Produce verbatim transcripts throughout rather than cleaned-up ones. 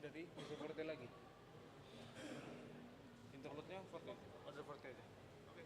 Jadi, bisa forte lagi. Interlude-nya forte. Ada forte aja. Oke.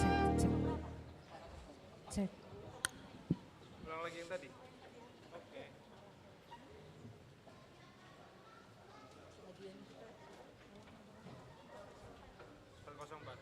Cek, cek. Cek. Ulang lagi yang tadi. Oke. Satu kosong empat.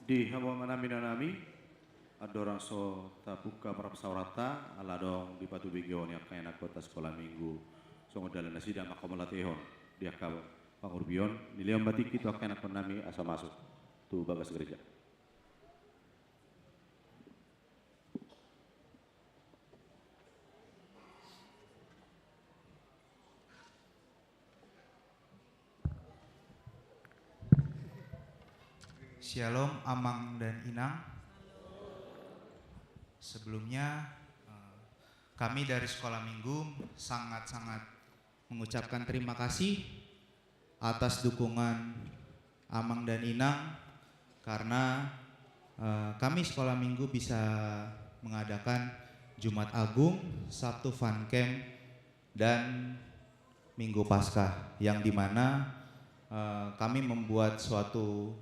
Di hamu amanami, inanami, andorang so tapungka parsaoranta, ala adong di patubegeon ni angka ianakhonta sikola minggu, songon dalan nasida manghamauliatehon di angka pangurupion, dilehon ma tingki tu angka ianakhonnami asa masuk tu bagas gereja. Syalom, Amang dan Inang. Sebelumnya, eh, kami dari Sekolah Minggu sangat-sangat mengucapkan terima kasih atas dukungan Amang dan Inang, karena, eh, kami Sekolah Minggu bisa mengadakan Jumat Agung, Sabtu Fun Camp, dan Minggu Paskah, yang dimana, eh, kami membuat suatu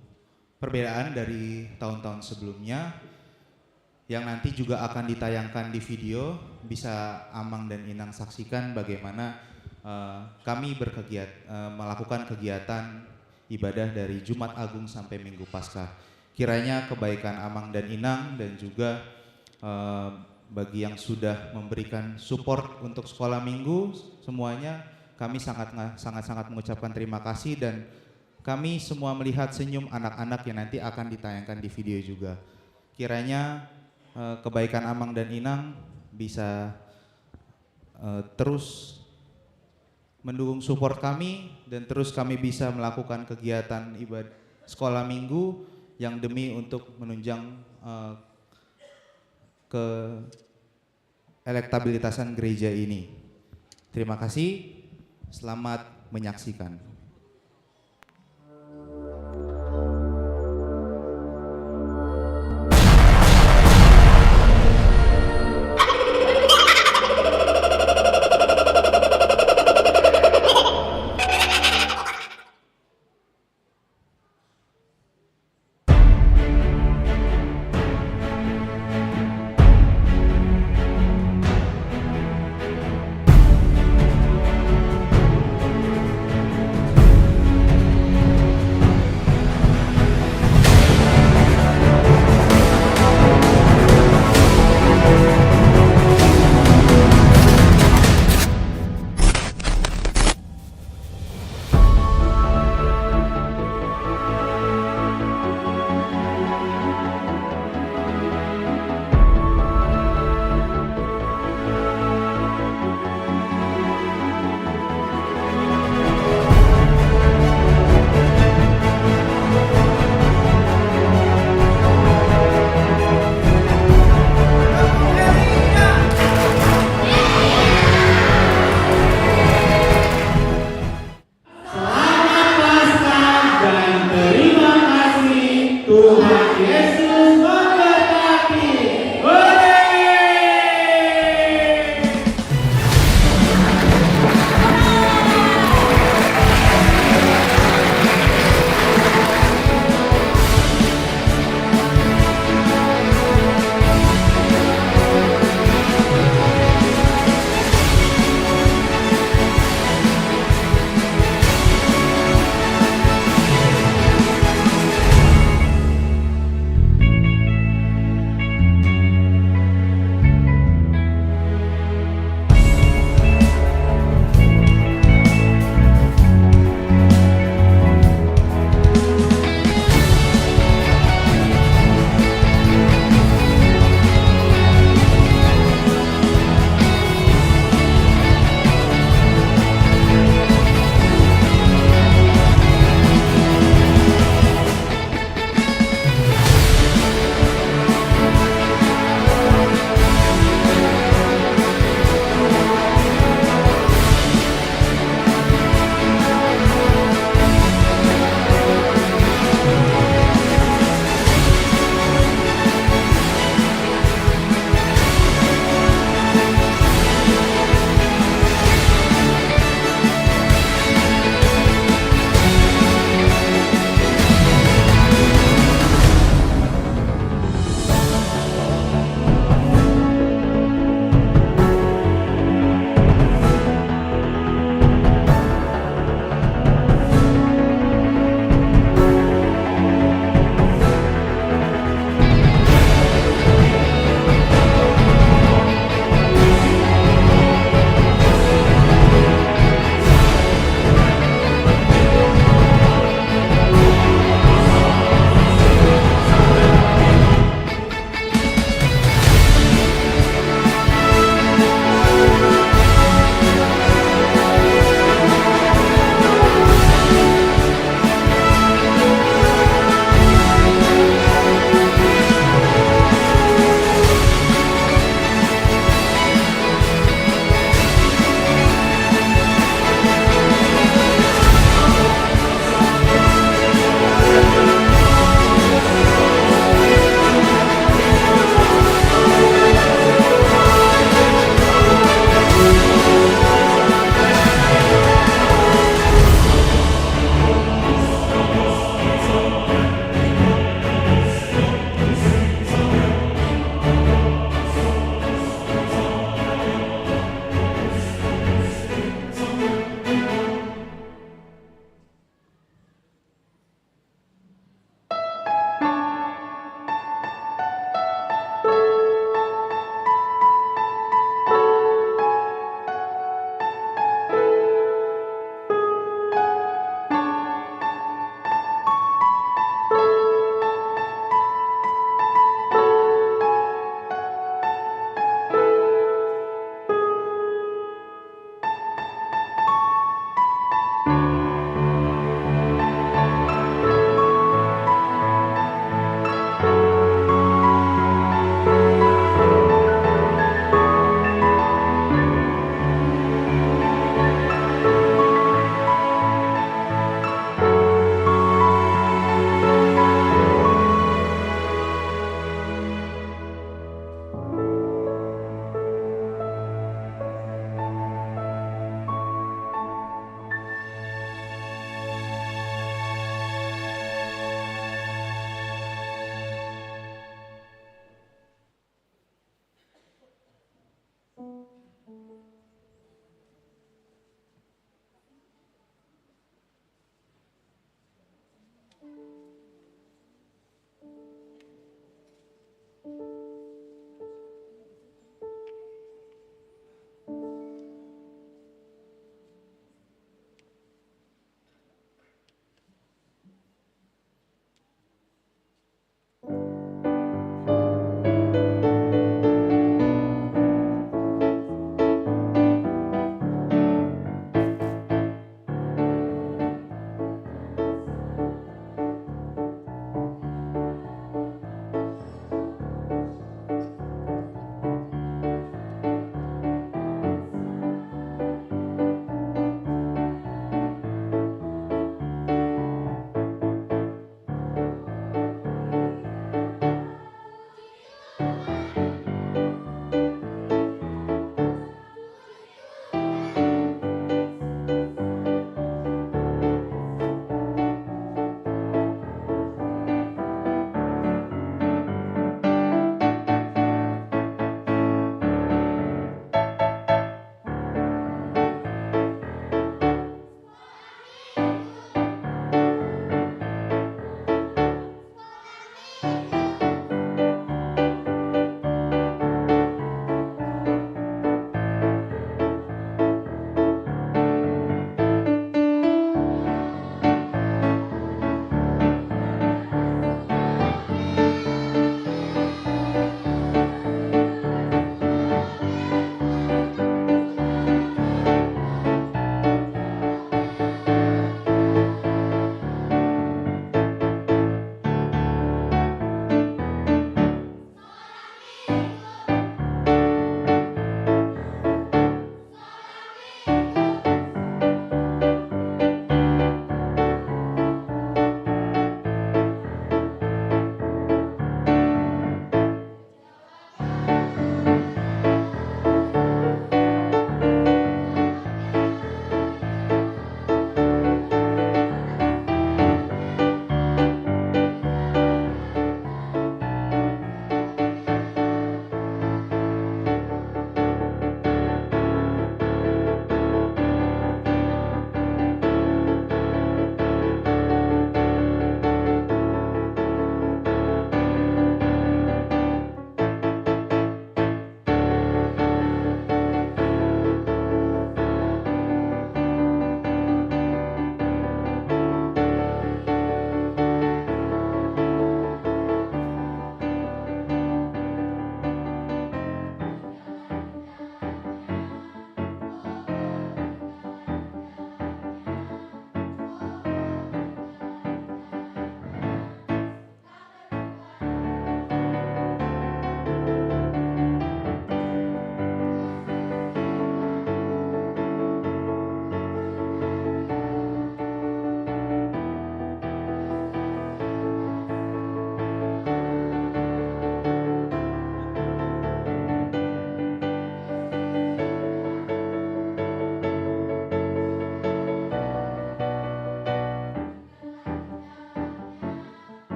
perbedaan dari tahun-tahun sebelumnya, yang nanti juga akan ditayangkan di video, bisa Amang dan Inang saksikan bagaimana, eh, kami berkegiat-, eh, melakukan kegiatan ibadah dari Jumat Agung sampai Minggu Paskah. Kiranya kebaikan Amang dan Inang dan juga, eh, bagi yang sudah memberikan support untuk Sekolah Minggu, semuanya kami sangat nga-, sangat-sangat mengucapkan terima kasih dan kami semua melihat senyum anak-anak yang nanti akan ditayangkan di video juga. Kiranya, eh, kebaikan Amang dan Inang bisa, eh, terus mendukung support kami dan terus kami bisa melakukan kegiatan ibad-, Sekolah Minggu yang demi untuk menunjang, eh, ke elektabilitasan gereja ini. Terima kasih. Selamat menyaksikan.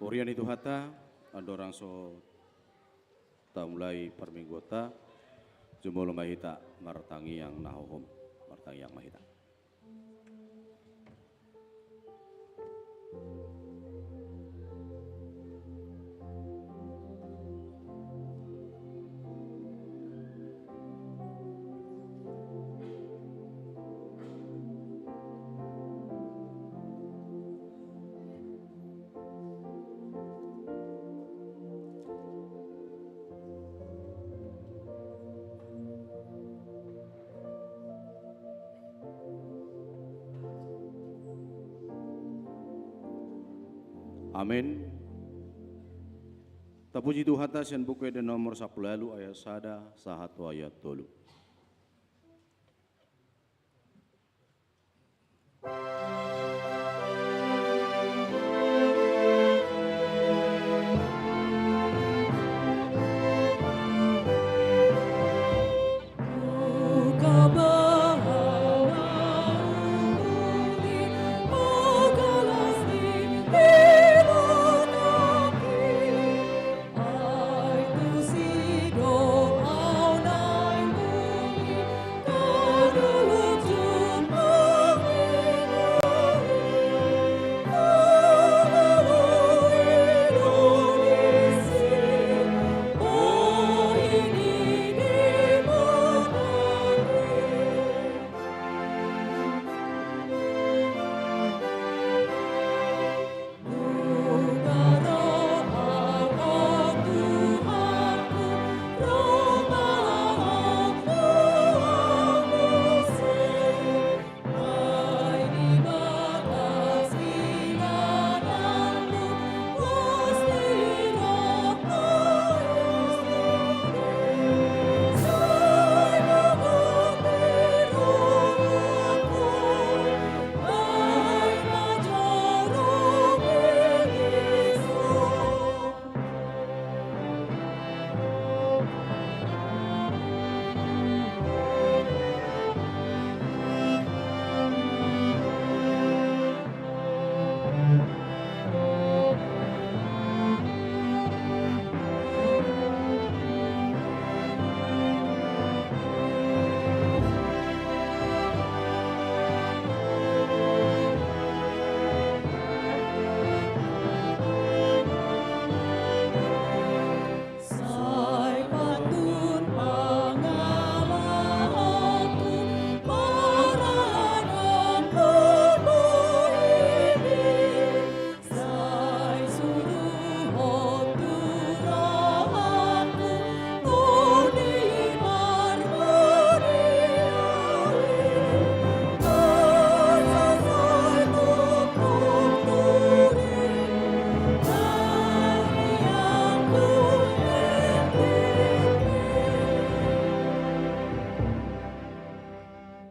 Huria ni Tuhanta, andorang so tamulai parmingguonta, jumolo ma hita martangiang na hohom, martangiang ma hita. Amen. Tapuji Tuhanta sian Buku Ende nomor sampulu ualu ayat sada sahat tu ayat tolu.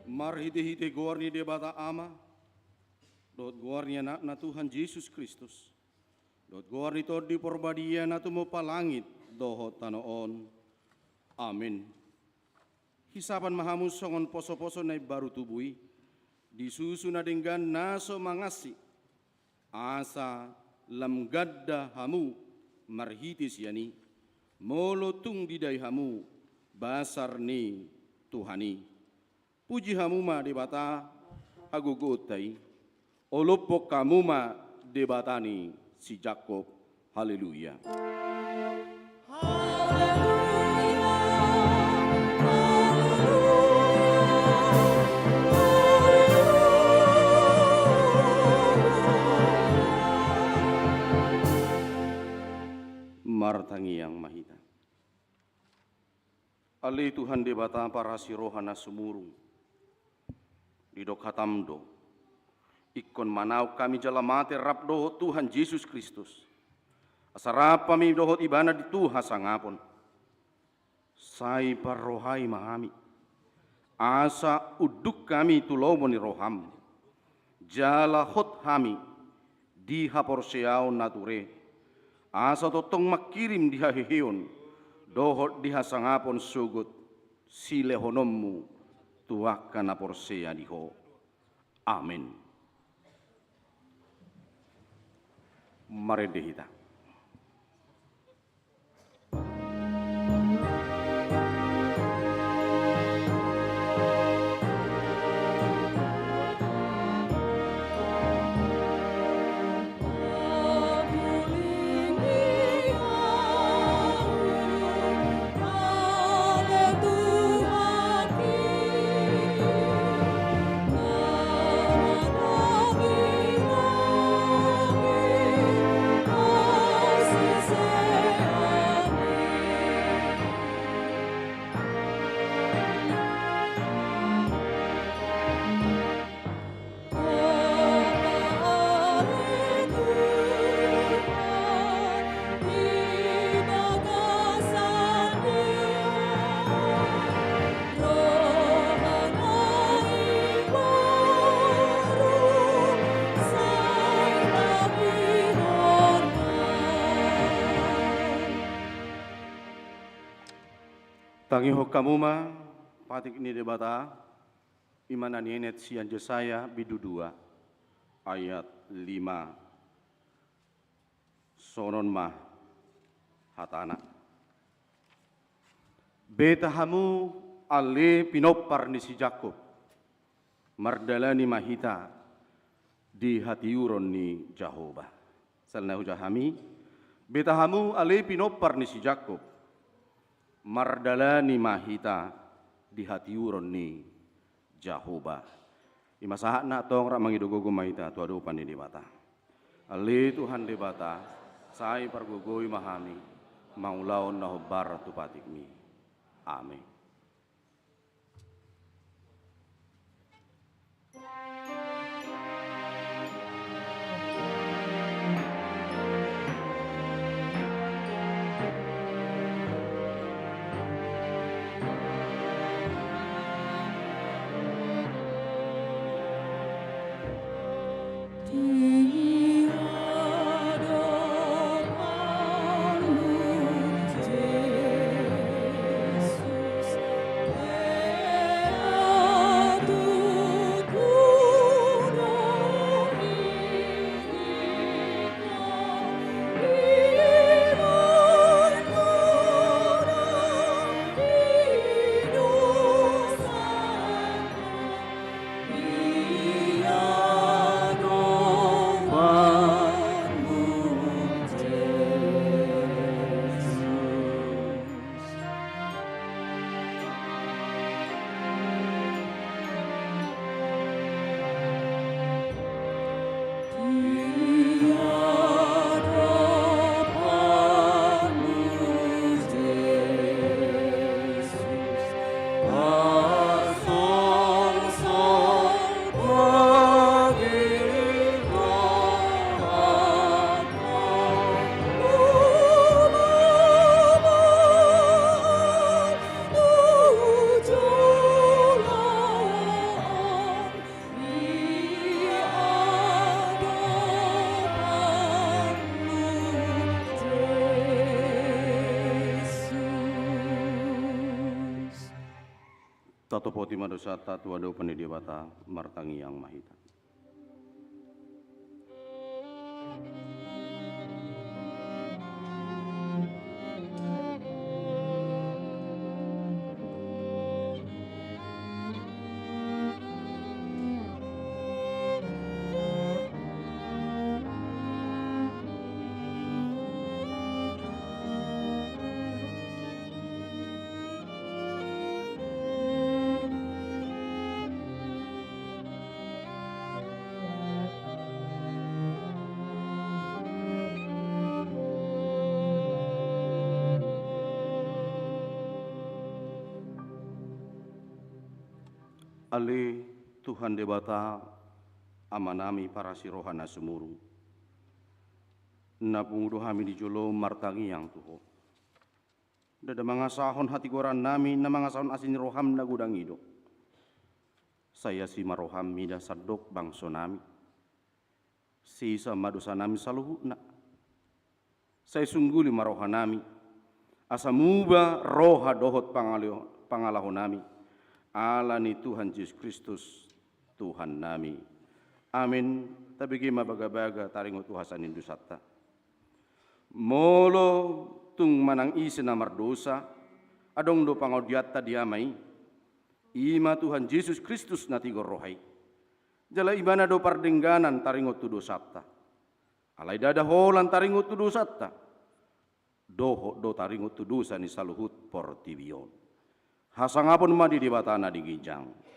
Marhitehite goar ni Debata Ama, dohot goar ni Anakna Tuhan Jesus Kristus, dohot goar ni Tondi Porbadia na tumompa langit dohot tano on. Amen. Hisapan ma hamu songon posoposo na imbaru tubu i, di susu na denggan na so mangansi, asa lam ganda hamu marhite sian i, molo tung didai hamu basar ni Tuhan i. Puji hamu ma Debata hagogoonta i. Olophon hamu ma Debata ni si Jakob. Haleluya. Martangiang ma hita. Ale Tuhan Debata parasi roha na sumurung, didok hatam do, ingkon manaon hami jala mate rap dohot Tuhan Jesus Kristus, asa rap hami dohot Ibana di tu hasangapon. Sai parrohai ma hami, asa unduk hami tu lomo ni roham, jala hot hami di haporseaon na ture, asa tongtong mangkirim di haheheon dohot di hasangapon sogot silehononmu tu angka na porsea di Ho. Amen. Marende hita. Tangihon hamu ma patik ni Debata, i ma na nienet sian Jesaya bindu dua ayat lima. Songon on ma hatana. Beta hamu ale pinompar ni si Jakkob, mardalani ma hita di hatiuron ni Jahowa. Sai na hujaha hami, beta hamu ale pinompar ni si Jakkob, mardalani ma hita di hatiuron ni Jahowa. I ma sahatna, antong rap mangido gogo ma hita tu adopan ni Debata. Ale Tuhan Debata, sai pargogoi ma hami mangulahon na hombar tu patikmi. Amen. Tatopoti ma dosanta tu adopan ni Debata, martangiang ma hita. Ale Tuhan Debata, Amanami parasi roha na sumurung, na pungu do hami di jolo martangiang tu Ho. Ndada mangasahon hatigorannami, na mangasahon asi ni roham na godang i do. Sai asi ma roham mida sandok bangsonami. Sesa ma dosanami saluhutna. Sai sungguli ma rohanami, asa muba roha dohot pangale-, pangalahonami, ala ni Tuhan Jesus Kristus, Tuhannami. Amen. Tabege ma bagabaga taringot tu hasahatan ni dosanta. Molo tung manang ise na mardosa, adong do pangandianta di Ama i, i ma Tuhan Jesus Kristus na tigor roha i. Jala Ibana do pardengganan taringot tu dosanta. Alai ndada holan taringot tu dosanta, dohot do taringot tu dosa ni saluhut portibi on. Hasangapon ma di Debata na di ginjang.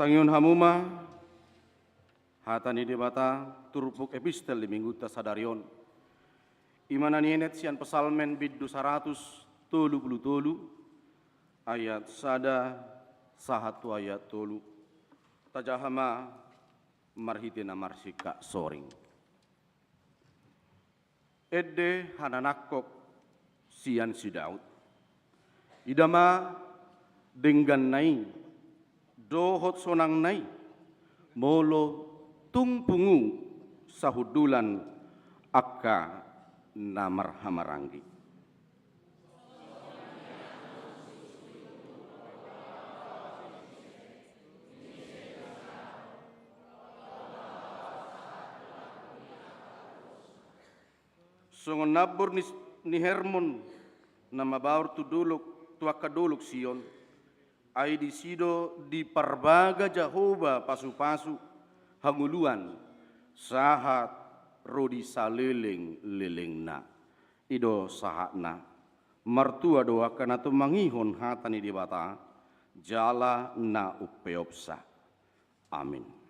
Tangihon hamu ma hata ni Debata, turpuk epistel di minggunta sadari on. I ma na nienet sian Psalmen bindu saratus tolu pulu tolu, ayat sada sahat tu ayat tolu. Tajaha ma marhite na marsingkat soring. Ende hananangkok sian si Daud. Ida ma dengganna i dohot sonangna i, molo tung pungu sahundulan angka na marhamaranggi. Songon nambur ni, ni Hermon na mabaor tu dolok, tu angka dolok Sion, ai disi do diparbaga Jahowa pasupasu hangoluan sahat ro di salelenglelengna. I do sahatna. Martua do angka na tumangihon hata ni Debata jala na umpeopsa. Amin.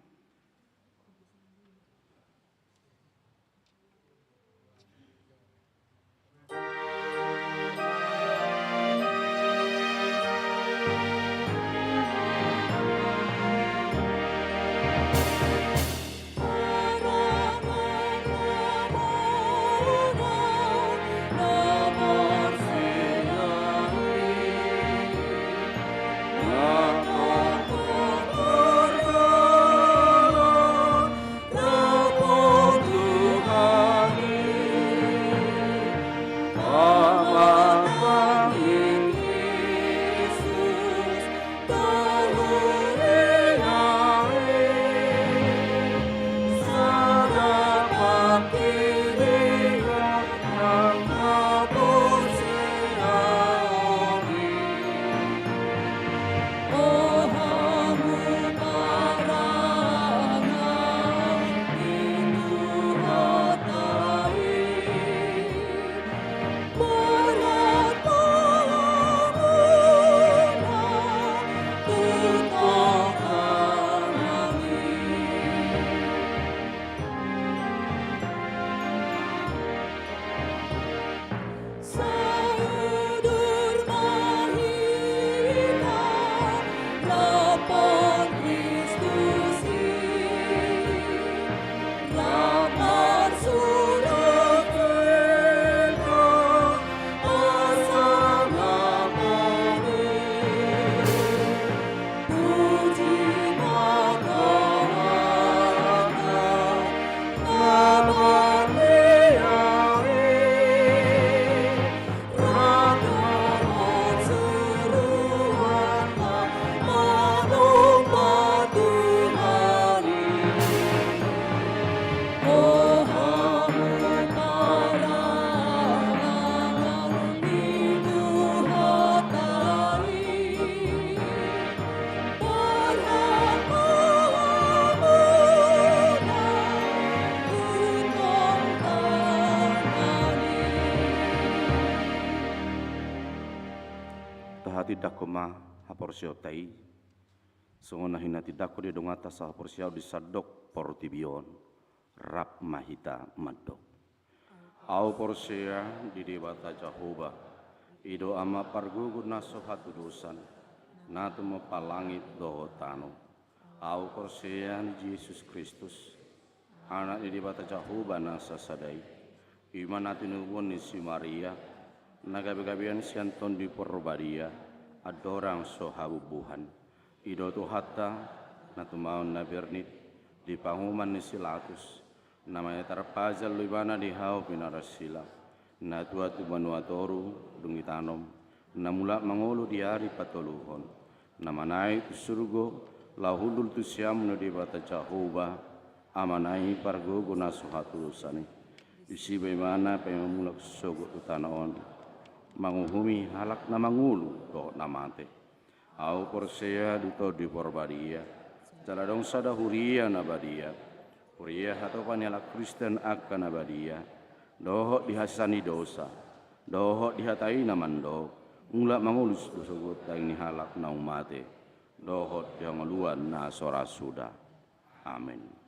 Tahatindangkon ma haporseaonta i, songon na hinatindangkon di donganta sahaporseaon di sandok portibi on. Rap ma hita mandok. Ahu porsea di Debata Jahowa, i do Ama pargogo na so hatudosan, na tumompa langit dohot tano. Ahu porsea di Jesus Kristus, Anak ni Debata Jahowa na sasada i, i ma na tinubuan ni si Maria, na gabegabean sian Tondi Porbadia, andorang so habubuhan. I do Tuhanta, na tumaon na bernit, di panguhuman ni si Latus, na manang tarpajal do ibana di hau pinarasila, na tuat tu banua toru, dung ditanom, na mulak mangolu di ari patoluhon, na manaek tu surgo, laho hundul tu siamun ni Debata Jahowa, Amana i pargogo na so hatudosan i. Disi ma ibana paima mulak sogot tu tano on, manguhumi halak na mangolu dohot na mate. Ahu porsea di Tondi Porbadia, jala adong sada huria na badia. Huria hatopan ni halak Kristen angka na badia, dohot di hasesaan ni dosa, dohot di hata i na mandok, mulak mangolu sogot daging ni halak naung mate. dohot di hangoluan na so ra suda. Amen.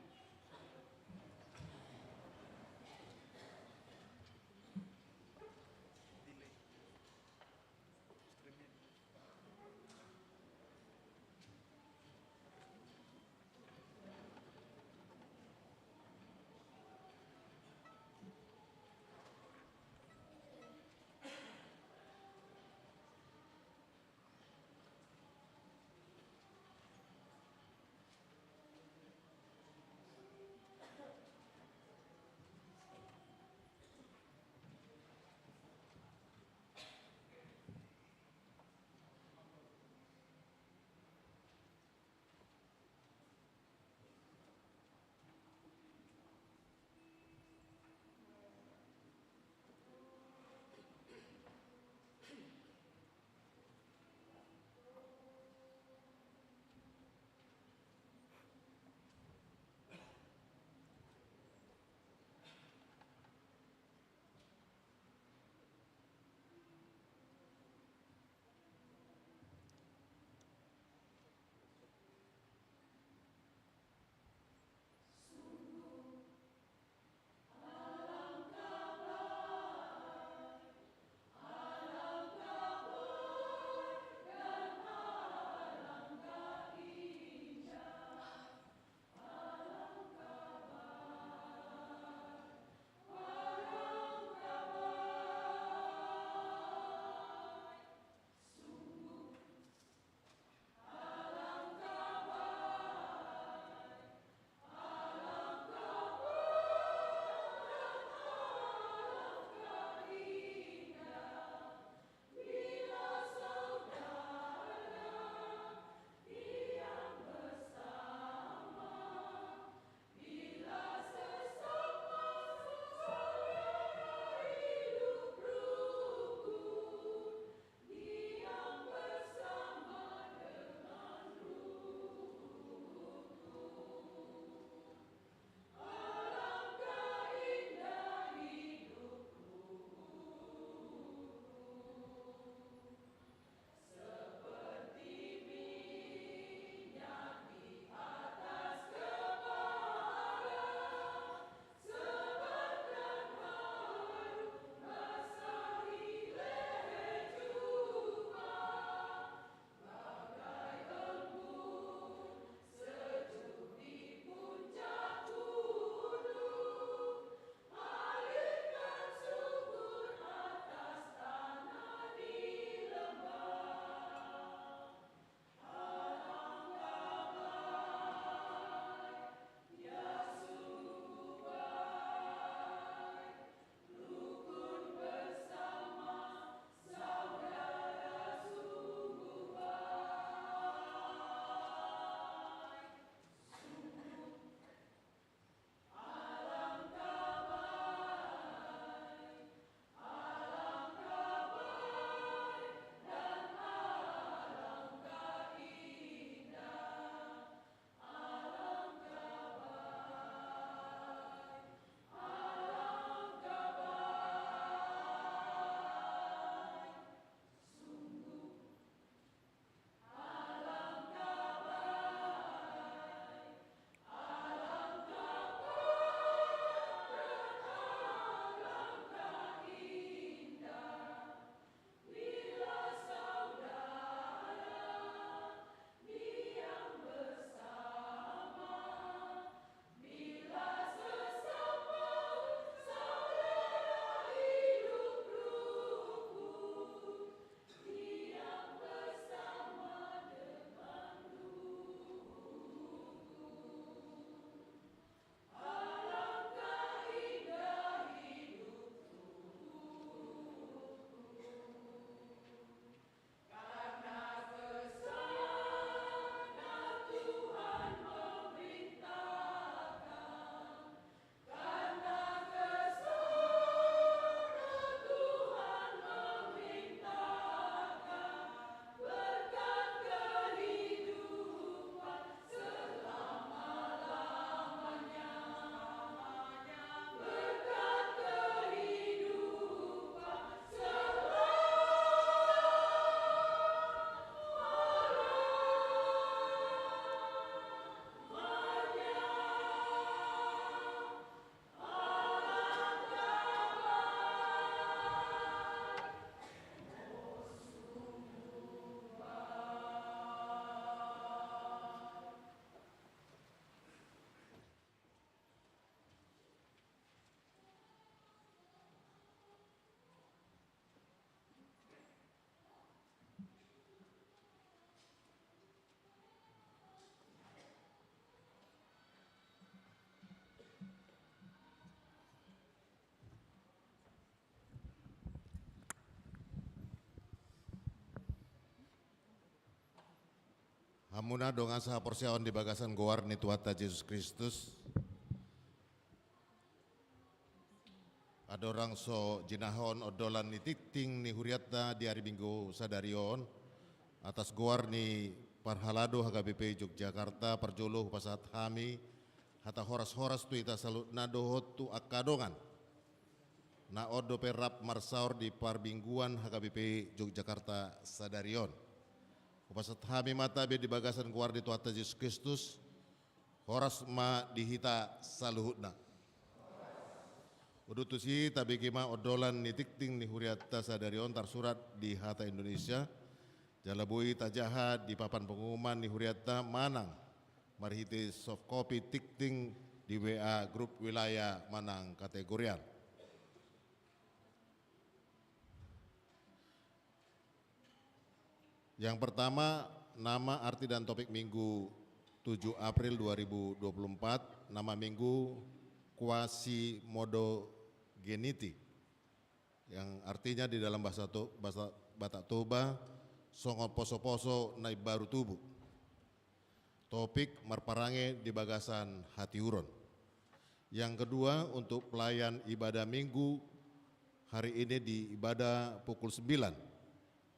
Hamuna dongan sahaporseaon di bagasan goar ni Tuhanta Jesus Kristus. Andorang so jinahahon ondolan ni tingting ni hurianta di ari Minggu sadari on, atas goar ni parhalado H K B P Yogyakarta, parjolo hupasahat hami hata horas-horas tu hita saluhutna dohot tu angka dongan na on dope rap marsaor di parmingguan H K B P Yogyakarta sadari on. Hupasahat hami ma tabe di bagasan goar ni Tuhanta Jesus Kristus, horas ma di hita saluhutna. Udut tusi, tabege ma ondolan ni tingting ni hurianta sadari on tarsurat di hata Indonesia, jala boi tajaha di papan pengumuman ni hurianta manang marhite soft copy tingting di W A grup wilayah manang kategorial. Yang pertama, nama, arti, dan topik Minggu tujuh April dua ribu dua puluh empat, nama Minggu Quasimodogeniti, yang artinya di dalam bahasa To-, bahasa Batak Toba, songon poso-poso na imbaru tubu. Topik, marparange di bagasan hatiuron. Yang kedua, untuk pelayan ibadah Minggu hari ini di ibadah pukul sembilan.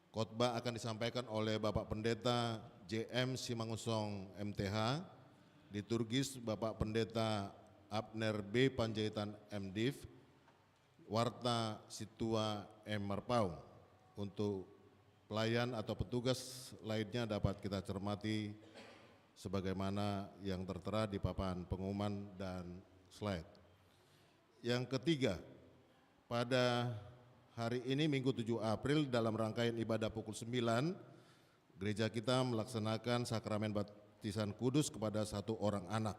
Khotbah akan disampaikan oleh Bapak Pendeta J M Simangunsong M T H, liturgis Bapak Pendeta Abner B Panjaitan M Div, warta Sintua M Marpaung. Untuk pelayan atau petugas lainnya dapat kita cermati sebagaimana yang tertera di papan pengumuman dan slide. Yang ketiga, pada hari ini Minggu tujuh April dalam rangkaian ibadah pukul sembilan, gereja kita melaksanakan sakramen baptisan kudus kepada satu orang anak.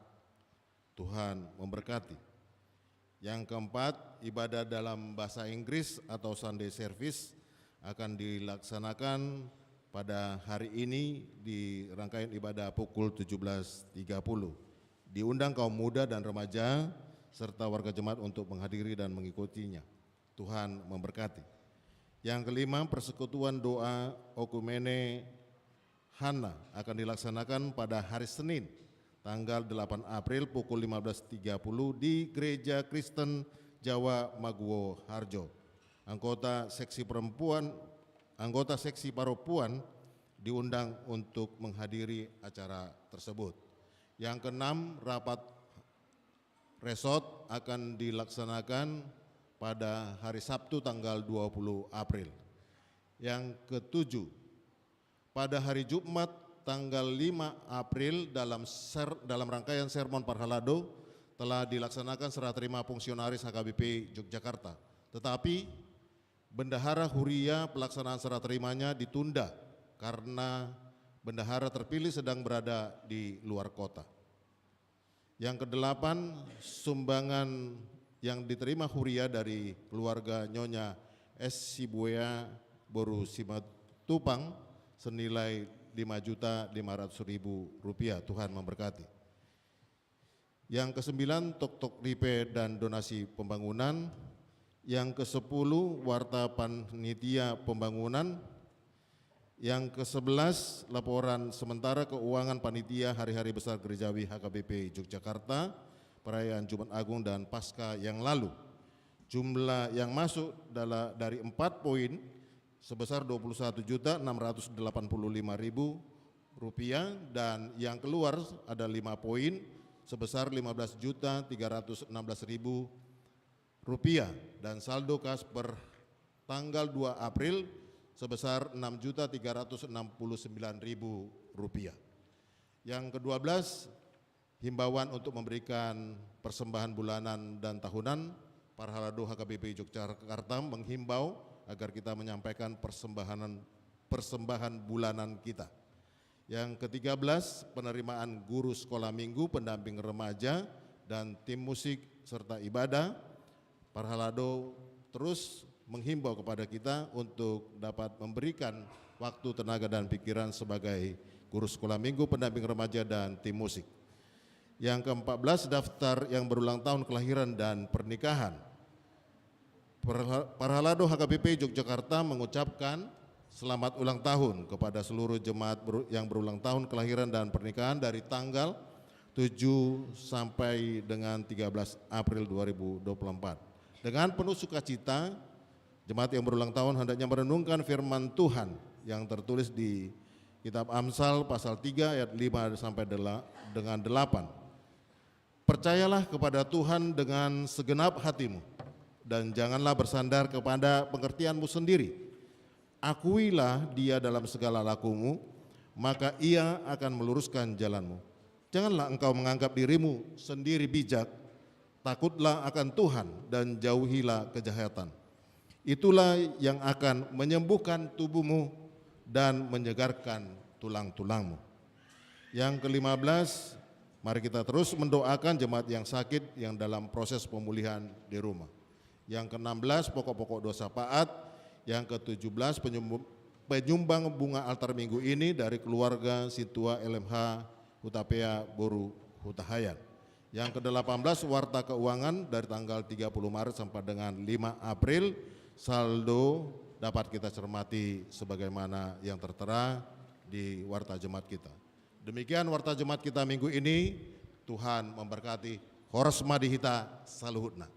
Tuhan memberkati. Yang keempat, ibadah dalam bahasa Inggris atau Sunday service akan dilaksanakan pada hari ini di rangkaian ibadah pukul tujuh belas tiga puluh. Diundang kaum muda dan remaja serta warga jemaat untuk menghadiri dan mengikutinya. Tuhan memberkati. Yang kelima, persekutuan doa Oikumene Hanas akan dilaksanakan pada hari Senin, tanggal delapan April pukul lima belas tiga puluh di Gereja Kristen Jawa Maguwo Harjo. Anggota seksi perempuan, anggota seksi parompuan diundang untuk menghadiri acara tersebut. Yang keenam, rapat resort akan dilaksanakan pada hari Sabtu tanggal dua puluh April. Yang ketujuh, pada hari Jumat tanggal lima April dalam ser-, dalam rangkaian sermon parhalado telah dilaksanakan serah terima fungsionaris H K B P Yogyakarta. Tetapi bendahara huria pelaksanaan serah terimanya ditunda karena bendahara terpilih sedang berada di luar kota. Yang kedelapan, sumbangan yang diterima huria dari keluarga Nyonya S Sibuea boru Simatupang senilai lima juta lima ratus ribu rupiah. Tuhan memberkati. Yang kesembilan, toktok ripe dan donasi pembangunan. Yang kesepuluh, warta panitia pembangunan. Yang kesebelas, laporan sementara keuangan panitia hari-hari besar gerejawi H K B P Yogyakarta, perayaan Jumat Agung dan Paskah yang lalu. Jumlah yang masuk dala-, dari empat poin sebesar dua puluh satu juta enam ratus delapan puluh lima ribu rupiah, dan yang keluar ada lima poin sebesar lima belas juta tiga ratus enam belas ribu rupiah, dan saldo kas per tanggal dua April sebesar enam juta tiga ratus enam puluh sembilan ribu rupiah. Yang kedua belas, himbauan untuk memberikan persembahan bulanan dan tahunan. Parhalado H K B P Yogyakarta menghimbau agar kita menyampaikan persembahan, persembahan bulanan kita. Yang ketiga belas, penerimaan guru sekolah minggu, pendamping remaja, dan tim musik serta ibadah. Parhalado terus menghimbau kepada kita untuk dapat memberikan waktu, tenaga, dan pikiran sebagai guru sekolah minggu, pendamping remaja, dan tim musik. Yang keempat belas, daftar yang berulang tahun kelahiran dan pernikahan. Parha-, Parhalado H K B P Yogyakarta mengucapkan Selamat ulang tahun kepada seluruh jemaat beru-, yang berulang tahun kelahiran dan pernikahan dari tanggal tujuh sampai dengan tiga belas April dua ribu dua puluh empat. Dengan penuh sukacita, jemaat yang berulang tahun hendaknya merenungkan firman Tuhan yang tertulis di kitab Amsal pasal tiga ayat lima sampai dela-, dengan delapan. Percayalah kepada Tuhan dengan segenap hatimu, dan janganlah bersandar kepada pengertianmu sendiri. Akuilah Dia dalam segala lakumu, maka Ia akan meluruskan jalanmu. Janganlah engkau menganggap dirimu sendiri bijak, takutlah akan Tuhan dan jauhilah kejahatan. Itulah yang akan menyembuhkan tubuhmu dan menyegarkan tulang-tulangmu. Yang kelima belas, mari kita terus mendoakan jemaat yang sakit yang dalam proses pemulihan di rumah. Yang keenam belas, pokok-pokok doa syafaat. Yang ketujuh belas, penyumb-, penyumbang bunga altar minggu ini dari keluarga Sintua L M H Hutapea Boru Hutahaean. Yang kedelapan belas, warta keuangan dari tanggal tiga puluh Maret sampai dengan lima April, saldo dapat kita cermati sebagaimana yang tertera di warta jemaat kita. Demikian warta jemaat kita minggu ini. Tuhan memberkati. Horas ma di hita saluhutna.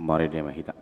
Marende ma hita.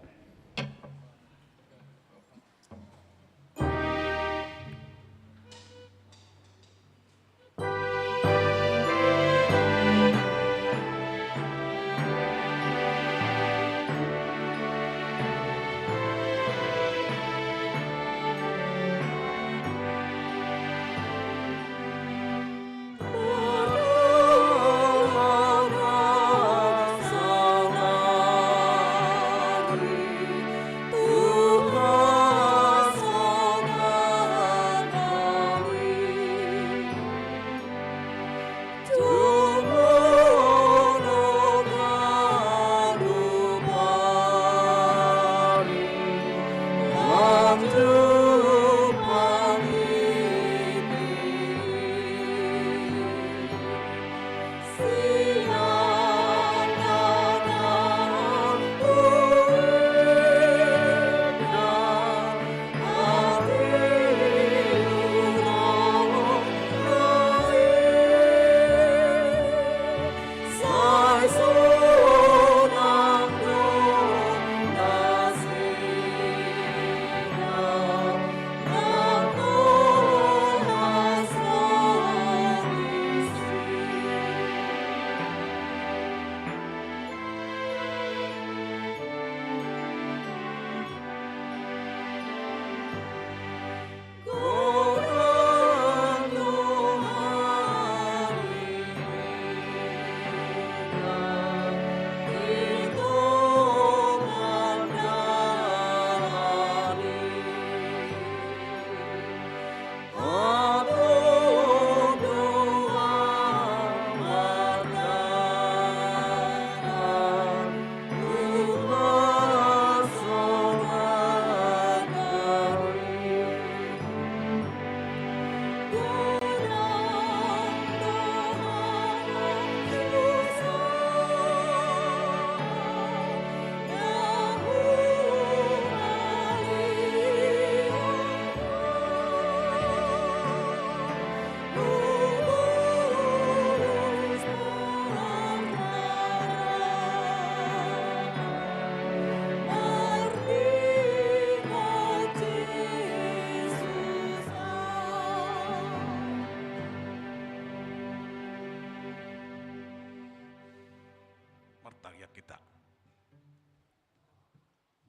Martangiang hita.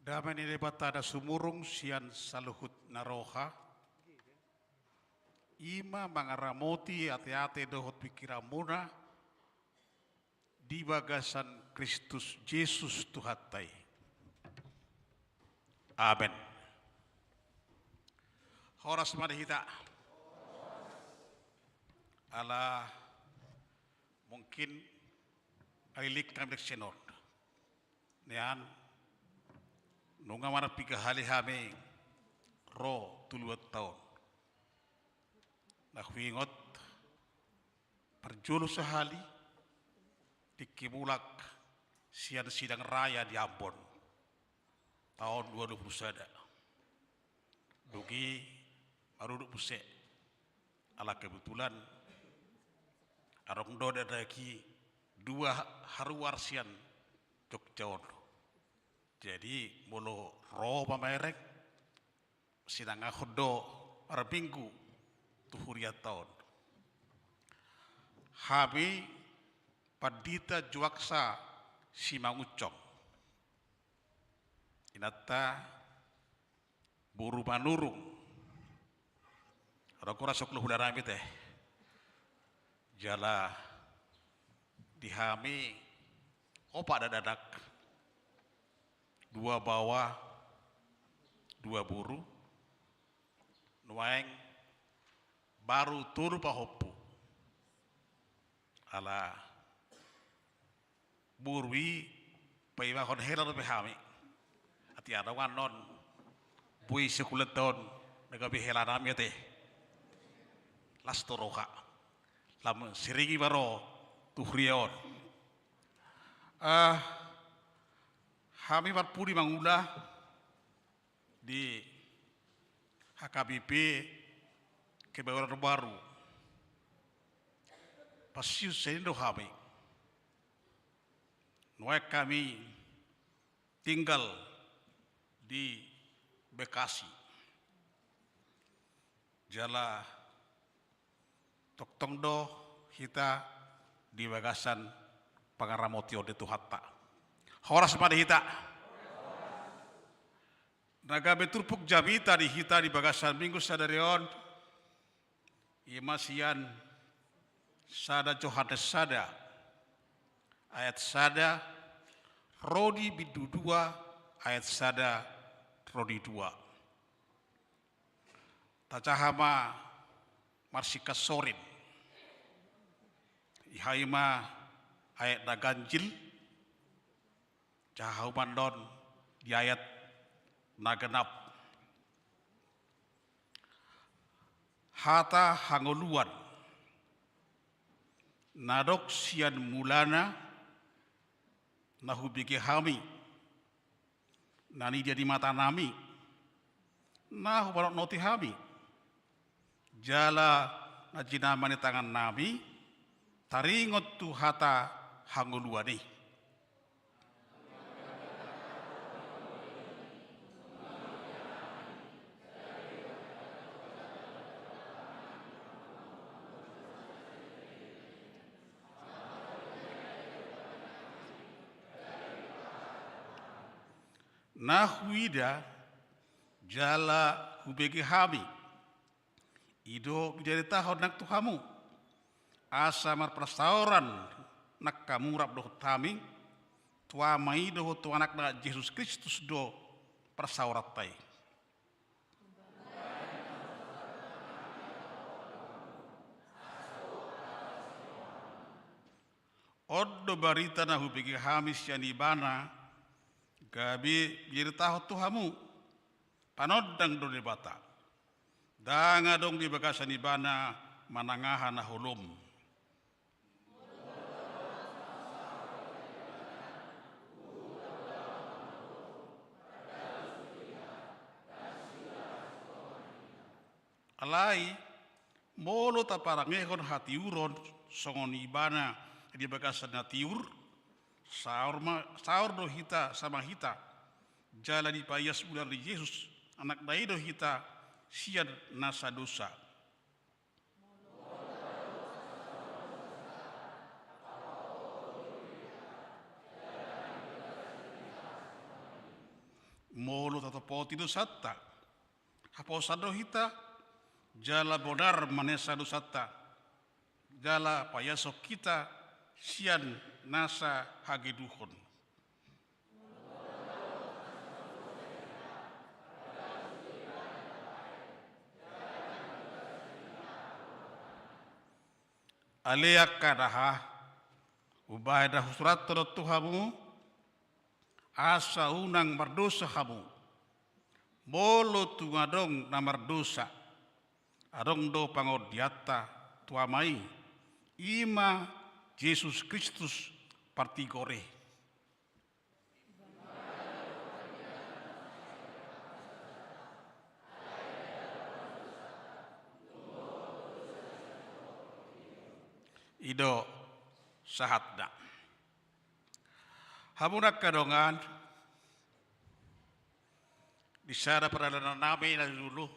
Dame ni Debata na sumurung sian saluhut na roha, i ma mangaramoti ateate dohot pingkiranmuna di bagasan Kristus Jesus Tuhanta i. Amen. Horas ma di hita. Ala mungkin alilingkam di sinon. Nian, nunga marpiga hali hami ro tu luatta on. Na huingot, parjolo sahali, tingki mulak sian sidang raya di Ambon taon dua ribu dua puluh sada. Dung i marudut muse. Ala kebetulan adong do dadak i dua haruar sian Jogja on. Jadi molo ro pamereng, sinangahon do marminggu tu hurianta on. Hami Pandita Juaksa Simangunsong. Inanta boru Manurung. Adong hurang songkul hula nami te. Jala di hami opat do dadak. Dua baoa, dua boru. Nuaeng baru tolu pahompu. Ala boru i paimahon hela dope hami. Ate adong annon boi sian hulahula on na gabe hela nami ate. Las do roha. Lam sering i ma ro tu huria on. Eh, hami marpudi mangula di H K B P Kebayoran Baru. Pacius sian i do hami. Nuaeng hami tinggal di Bekasi. Jala tongtong do hita di bagasan pangaramotion ni Tuhanta. Horas ma di hita. Na gabe turpuk jamita di hita di bagasan Minggu sadari on, i ma sian sada Johannes sada ayat sada ro di bindu dua ayat sada ro di dua. Tajaha ma marsingkat sorin. Iha i ma ayat na ganjil, jaha humannon di ayat na genap. Hata hangoluan, na dok sian mulana, na hubege hami, na nidia ni matanami, na hupanotnoti hami, jala na jinama ni tangannami, taringot tu hata hangoluan i. Na huida jala hubege hami, i do dibaritahon nang tu hamu, asa marparsaoran nang hamu rap dohot hami tu Ama i dohot tu Anakna Jesus Kristus do parsaoranta i. On do barita na hubege hami sian Ibana, gabe dibaritahon tu hamu. Panondang do Debata. Ndang adong di bagasan Ibana manang aha na holom. Alai, molo taparangehon hatiuron songon Ibana di bagasan na tiur, saor ma, saor do hita sama hita. Jala dipaias ular ni Jesus, Anakna i do hita sian nasa dosa. Molo tatopoti dosanta, haposan do hita, jala bonar manesa dosanta, jala paiashon hita sian nasa hageduhon. Ale angka na hea, umbahen na husurathon on tu hamu, asa unang mardosa hamu. Molo tung adong na mardosa, adong do pangondianta tu Ama i, i ma Jesus Kristus partigor i. I do sahatna. Hamu angka dongan, di sada pardalanan nami na jolo,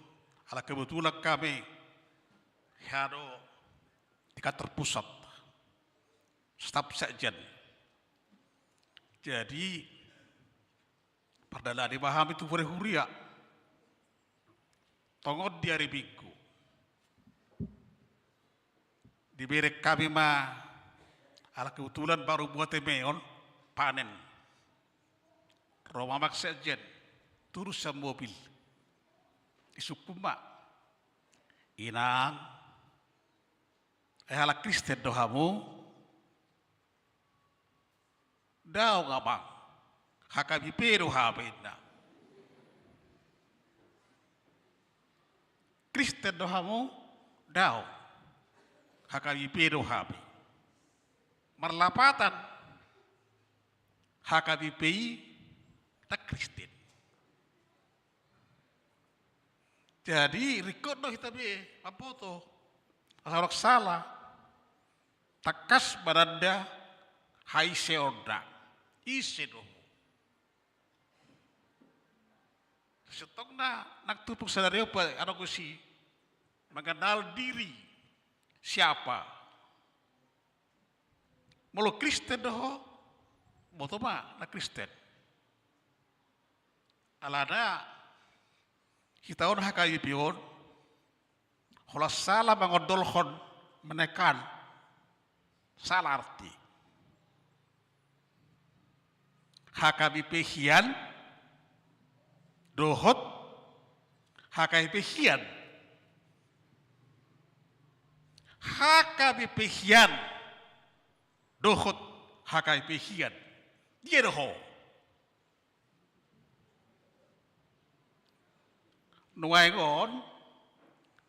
ala kebetulan hami hea do di kantor pusat, staf sekjen. Jadi pardalani ma hami tu pore huria. Tongon di ari Minggu, dibereng hami ma, ala kebetulan baru buat eme on, panen. Ro ma amang sekjen, turun sian mobil. Disungkun ma, "Inang, eh, halak Kristen do hamu?" "Daong, Amang, H K B P do hami," ninna. "Kristen do hamu?" "Daong, H K B P do hami." Marlapatan, H K B P i ndang Kristen. Jadi ringkot do hita be mamboto, asa ndang sala. Tangkas mananda haiseonna. Ise do ho? Sintongna nang turpuk sadari on pe adong do si mengenal diri siapa. Molo Kristen do ho, boto ma na Kristen. Alana hita on H K B P on, holan sala mangondolhon menekan, sala arti. H K B P hian dohot H K B P hian. H K B P hian dohot H K B P hian. Dia do ho. Nuaeng on,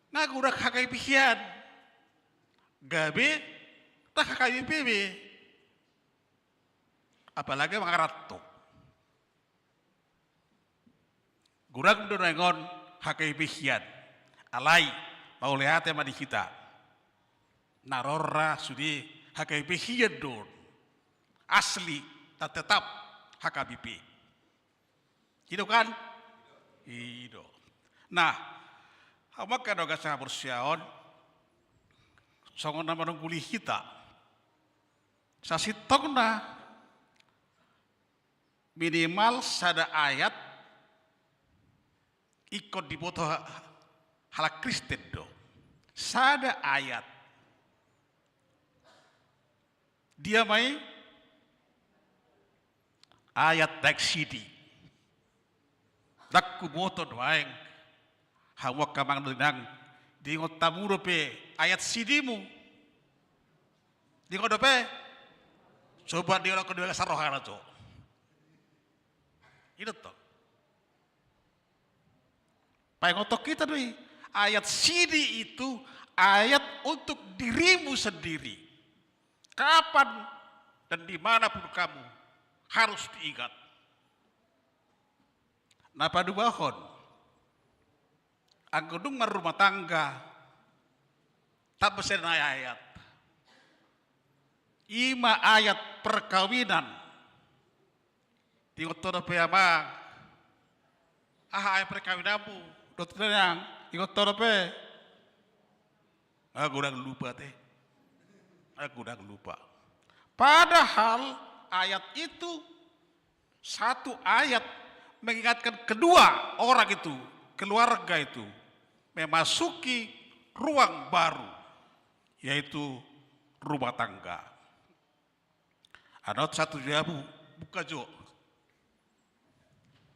nga godang H K B P hian. Gabe, ta H K B P be. Apalagi mangaranto. Godang do nuaeng on H K B P hian. Alai, mauliate ma di hita. Na rorra sude H K B P hian do on. Asli, ta tetap H K B P. I do kan? I do. Nah, hamu angka dongan sahaporseaon, songon na manungguli hita. Sasintongna minimal sada ayat ingkon diboto ha-, halak Kristen do. Sada ayat. Dia ma i? Ayat naeng sidi. Ndang huboto nuaeng. Hamu angka amang dohot inang, diingot hamu dope ayat sidimu? Diingot dope? Coba diingot hamu, diingot hamu saroha na jo. I do tong. Paingothon hita do i, ayat sidi itu ayat untuk dirimu sendiri. Kapan dan di mana pun kamu harus diingat. Na paduahon, anggo dung marrumah tangga, tamba sian ayat. I ma ayat perkawinan. Diingot ho dope, amang? Aha ayat perkawinanmu? Dohot inang, diingot ho dope? Nga godang lupa ate. Nga godang lupa. Padahal ayat itu satu ayat mengingatkan kedua orang itu, keluarga itu, memasuki ruang baru, yaitu rumah tangga. Annon satu jabu, buka jo.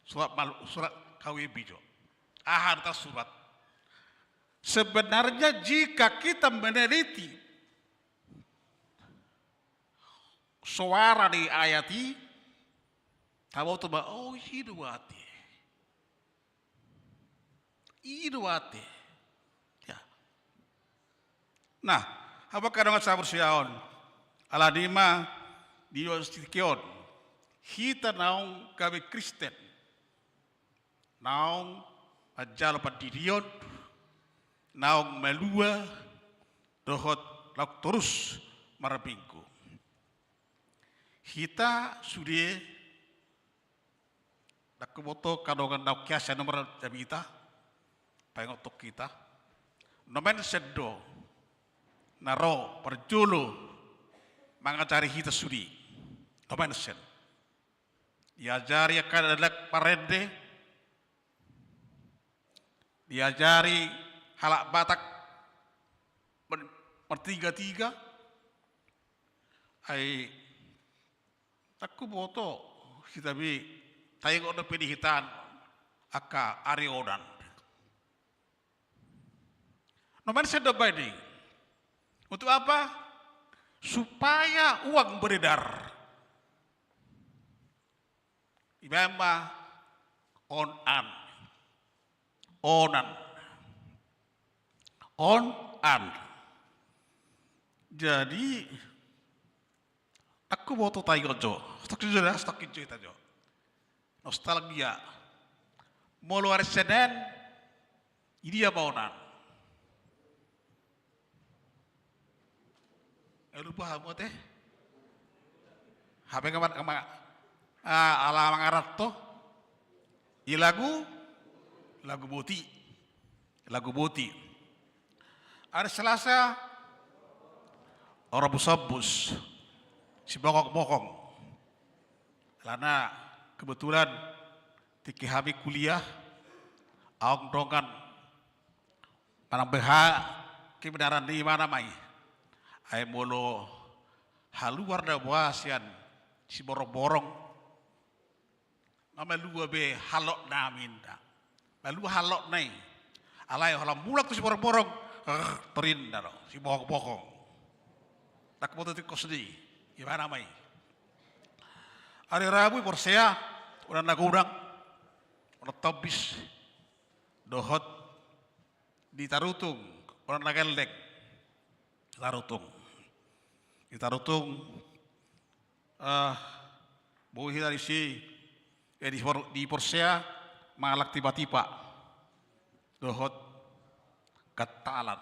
Surat mal-, surat K W B jo. Aha do tarsurat? Sebenarnya jika kita meneliti suara di ayat i, taboto ma, oh, i do ate. I do ate. Ya. Nah, hamu angka dongan sahaporseaon, alani i ma di ulos tingki on, hita naung gabe Kristen, naung manjalo pandidion, naung malua, dohot naung torus marminggu. Hita sude, ndang huboto angka dongan naung hian sian nomor jamita, paingothon hita. Nomensen do na ro parjolo mangajari hita sude. Nomensen. Diajari angka dakdanak marende, diajari halak Batak mar-, martigatiga, ai ndang huboto hita be taingot dope di hita angka ari onan. Nomensen do baen i. Untuk apa? Supaya uang beredar. Dibaen ma on an. Onan. On an. Jadi, ndang huboto taingot jo. Stok jo, stok jo hita jo. Nostalgia. Molo ari Senen, i dia ma onan? Eh, lupa hamu ate. Hape kaman, kaman, ah, ala mangaranto. I lagu, Lagu boti. Lagu boti. Ari Selasa, Orbus Orbus, Sibongkong Bongkong. Alana kebetulan tingki hami kuliah, adong dongan manang beha kebenaran ni imana ma i. Ai molo haluar do boha sian Siborongborong, ma malua be halokna ninna. Malua halokna i. Alai holan mulak tu Siborongborong, rrr, torinna do, Sibongkong Bongkong. Ndang boto tingkos ni imana ma i. Ari Rabu i porsea, unang na godang, unang tombis, dohot di Tarutung, unang na gelleng. Tarutung. Di Tarutung, eh, boi hita disi, eh, di por-, di porsea mangallang tipatipa. Dohot gantalan.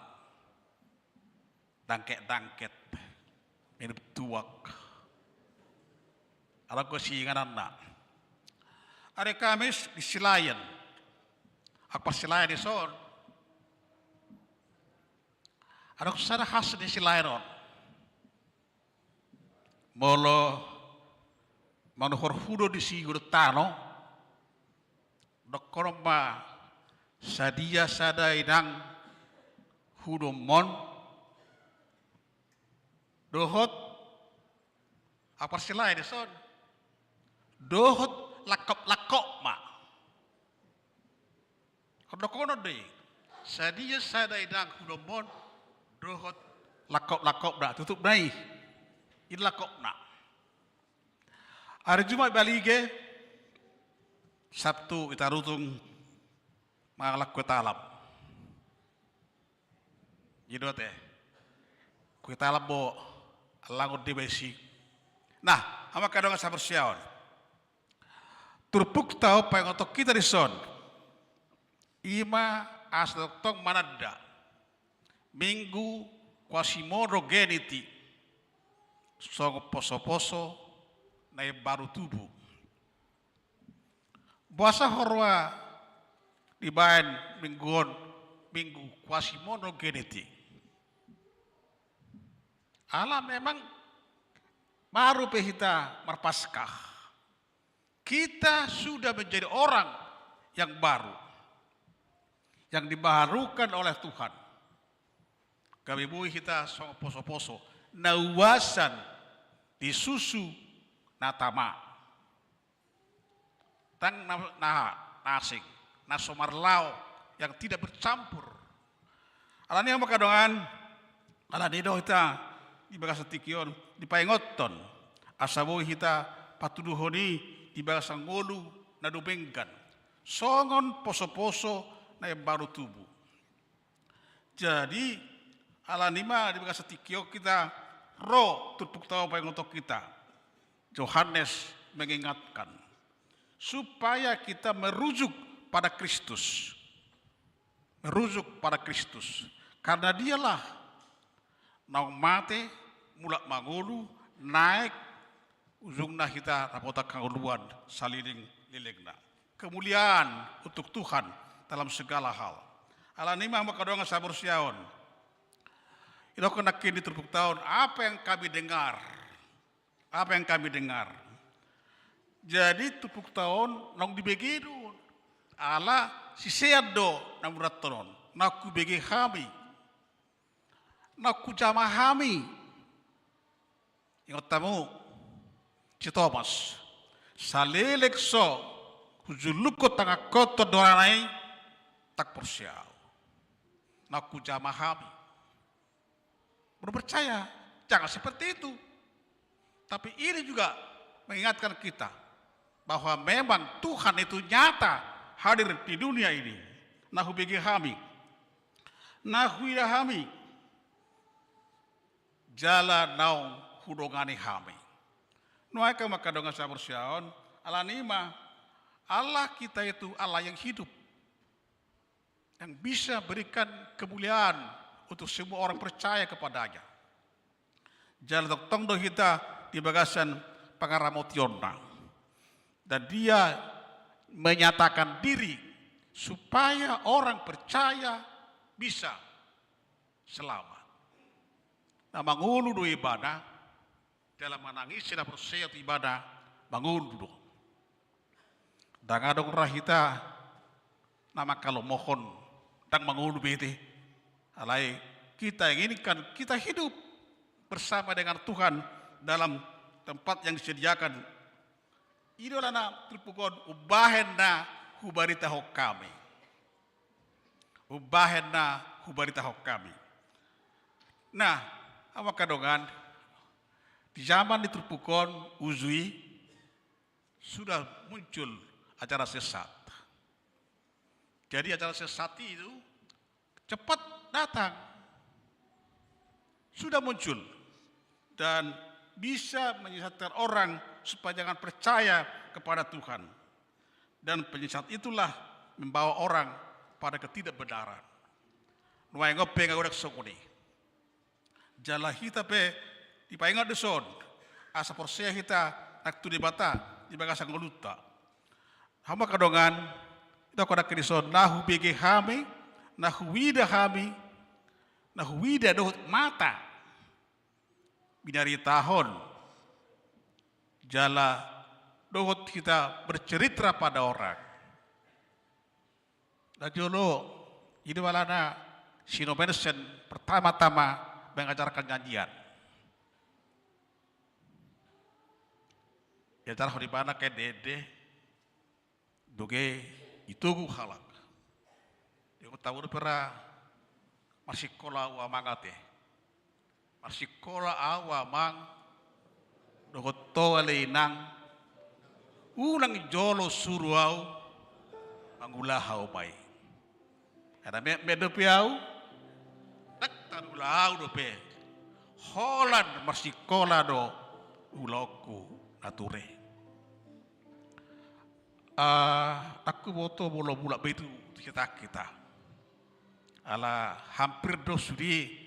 Dangket-dangket. Minum tuak. Adong do siingananna. Ari Kamis di Silaen. Angka parsilaen dison. Adong sada khas ni Silaen on. Molo manuhor hudo di si godang tano, dohonon ma sadia sada inang hudomon, dohot angka parsilaen dison, dohot langkop-langkop ma. Dohonon do i. Sadia sada inang hudomon, dohot langkop-langkopna, tutupna i. I langkopna. Ari Jumat Balige, Sabtu i Tarutung mangallang kue talam. I do ate. Kue talam do allangon deba i. Nah, hamu angka dongan sahaporseaon. Turpukta on paingothon hita dison. I ma asa tongtong mananda Minggu Quasimodogeniti. Songon poso-poso na imbaru tubu. Boasa ho roha dibaen minggu on Minggu Quasimodogeniti? Ala memang baru pe hita marpaskah. Kita sudah menjadi orang yang baru, yang dibaharukan oleh Tuhan. Gabe boi hita songon poso-poso na uasan di susu na tama. Ndang na, na, na asing, na so marlaok, yang tidak bercampur. Alani i hamu angka dongan, alani i do hita di bagasan tingki on dipaingothon asa boi hita patuduhon i di bagasan ngolu na dumenggan, songon poso-poso na imbaru tubu. Jadi, alani i ma di bagasan tingki on hita ro turpukta on paingothon hita. Yohanes mengingatkan supaya kita merujuk pada Kristus. Merujuk pada Kristus. Karena Dialah naung mate, mulak mangolu, naek, ujungna hita dapotan hangoluan saleleng-lelengna. Kemuliaan untuk Tuhan dalam segala hal. Alani i ma hamu angka dongan sahaporseaon. Idokkon nangkin di turpukta on, apa yang kami dengar. Apa yang kami dengar. Jadi turpukta on naung dibege do. Ala sisean do na murathon on. Naung hubege hami. Naung hujama hami. Ingot hamu, si Tomas. Saleleng so hujullukkon tanganku tu andorana i, ndang porsea ahu. Naung hujama hami. Belum percaya, jangan seperti itu. Tapi ini juga mengingatkan kita bahwa memang Tuhan itu nyata hadir di dunia ini. Na hubege hami, na huida hami, jala naung hudongani hami. Nuaeng hamu angka dongan sahaporseaon, alani i ma, Allah kita itu Allah yang hidup, yang bisa berikan kemuliaan untuk semua orang percaya kepada-Nya. Jala tongtong do hita di bagasan pangaramotionna. Dan Dia menyatakan diri supaya orang percaya bisa selamat. Na mangolu do ibana, jala manang ise na porsea tu ibana mangolu do. Ndang adong ra hita na mangkalomohon, ndang mangolu be hita. Alai kita inginkan kita hidup bersama dengan Tuhan dalam tempat yang disediakan. I do alana turpuk on, umbahen na hubaritahon hami. Umbahen na hubaritahon hami. Nah, hamu angka dongan, di zaman ni turpuk on, uju i, sudah muncul ajaran sesat. Jadi ajaran sesat itu cepat datang. Sudah muncul. Dan bisa menyesatkan orang supaya jangan percaya kepada Tuhan. Dan penyesat itulah membawa orang pada ketidakbenaran. Nuaeng on pe nga godang songon i. Jala hita pe dipaingot do dison, asa porsea hita nang tu Debata di bagasan ngolunta. Hamu angka dongan, idok nangkin dison, na hubege hami, na huida hami, na huida dohot mata binaritahon, jala dohot hita bercerita pada orang. Najolo, i do alana si Nommensen pertama-tama mengajarkan nyanyian. Diajarhon ibana ke dede, doge itogu halak. Dia tahu do pera masih kola wa mangate. Marsikola au amang dohot ho ale inang, unang jolo suru au mangula hauma i. Karena metmet dope au, ndang tarula au dope. Holan marsikola do ulaonku na ture. Ah, ndang huboto molo mulak be tu hita hita. Ala hampir do sude.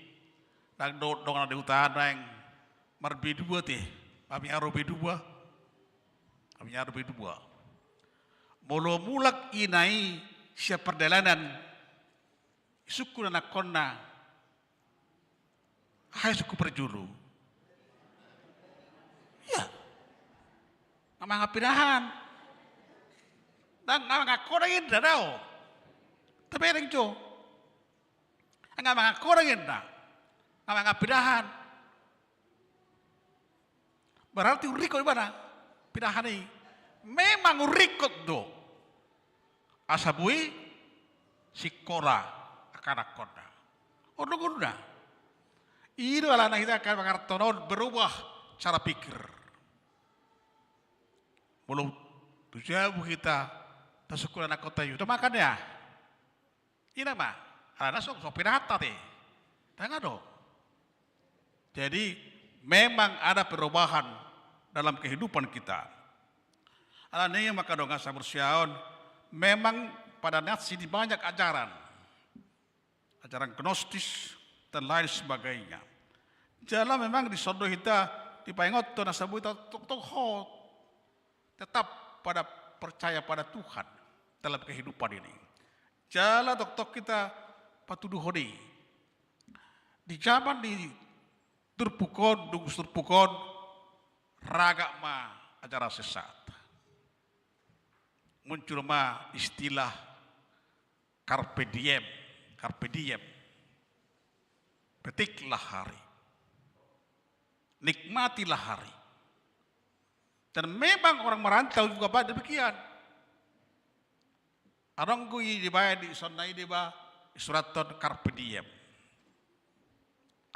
Ndang do dongan di huta naeng marbedua te, mamiaro bedua, mamiaro bedua. Molo mulak ina i sian pardalanan, isungkun anakkonna, aha isungkun parjolo? Ia, nga mangan pidahan. Ndang, nga mangan kodang inda dao. Tabereng jo. Nga mangan kodang inda, nga mangan pidahan. Berarti urikot ibana pidahan i. Memang urikot do. Asa boi sikola angka anakkonna. On do ngoluna. I do alana hita angka dongan berubah cara pikir. Molo tu jabu hita tasungkun anakkonta i, udah makan ya? Ina ma, alana so, so pinata te. Ndang adong. Jadi memang ada perubahan dalam kehidupan kita. Alani i ma angka dongan sahaporseaon, memang pada nasi di banyak ajaran. Ajaran gnostis dan lain sebagainya. Jala memang dison do hita dipaingothon asa boi tongtong hot tetap pada percaya pada Tuhan dalam kehidupan ini. Jala tongtong hita patuduhon i. Di zaman ni turpuk on, dung turpuk on, ragam ma ajaran sesat. Muncul ma istilah carpe diem, carpe diem. Petiklah hari. Nikmatilah hari. Dan memang orang merantau juga banyak demikian. Adong do i dibaen di son na i deba, disurathon carpe diem.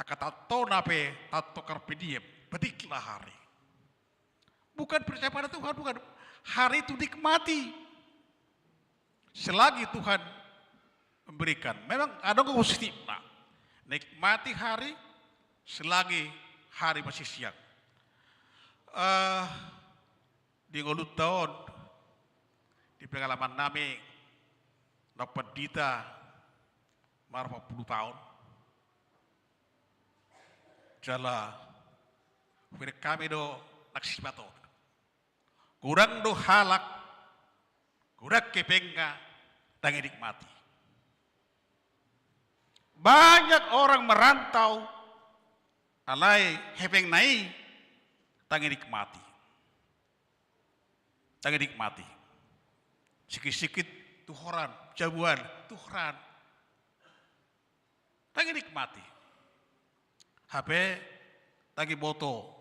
Angka tantona pe tanto carpe diem, petiklah hari. Bukan percaya pada Tuhan, bukan. Hari itu nikmati. Selagi Tuhan memberikan. Memang adong do positifna. Nikmati hari selagi hari masih siang. Eh, di ngolunta on, di pengalaman nami, naung pandita, marpampulu taon. Jala, hubereng hami do nang sipaton. Godang do halak, godang hepengna, Ndang dinikmati. Banyak orang merantau, alai hepengna i ndang dinikmati. Ndang dinikmati. Sikit-sikit tu horan, jabuan tu horan. Ndang dinikmati. Hape ndang diboto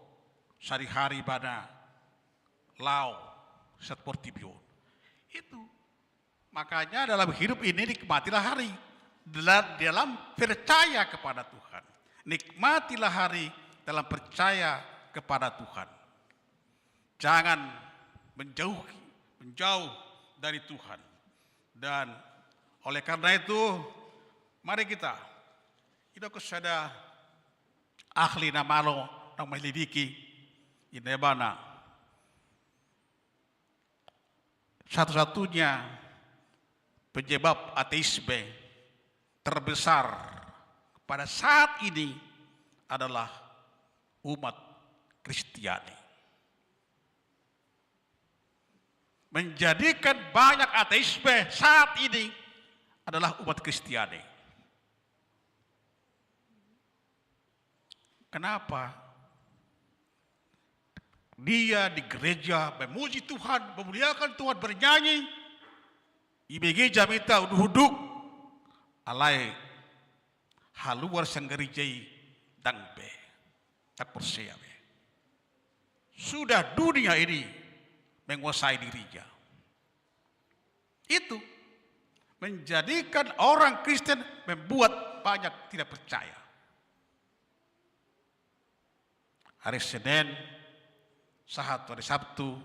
sadihari ibana laho sian portibi on. Itu. Makanya dalam hidup ini nikmatilah hari dalam, dalam percaya kepada Tuhan. Nikmatilah hari dalam percaya kepada Tuhan. Jangan menjauhi, menjauh dari Tuhan. Dan oleh karena itu, mari kita, idokkon sada ahli na malo na menyelidiki, inna ibana, satu-satunya penyebab ateisme terbesar pada saat ini adalah umat Kristiani. Menjadikan banyak ateisme saat ini adalah umat Kristiani. Kenapa? Dia di gereja memuji Tuhan, memuliakan Tuhan, bernyanyi. Ibege jamita unduk-unduk. Alai haluar sian gereja i ndang be. Ndang porsea be. Sudah dunia ini menguasai dirinya. Itu menjadikan orang Kristen membuat banyak tidak percaya. Hari Senin sahat tu hari Sabtu,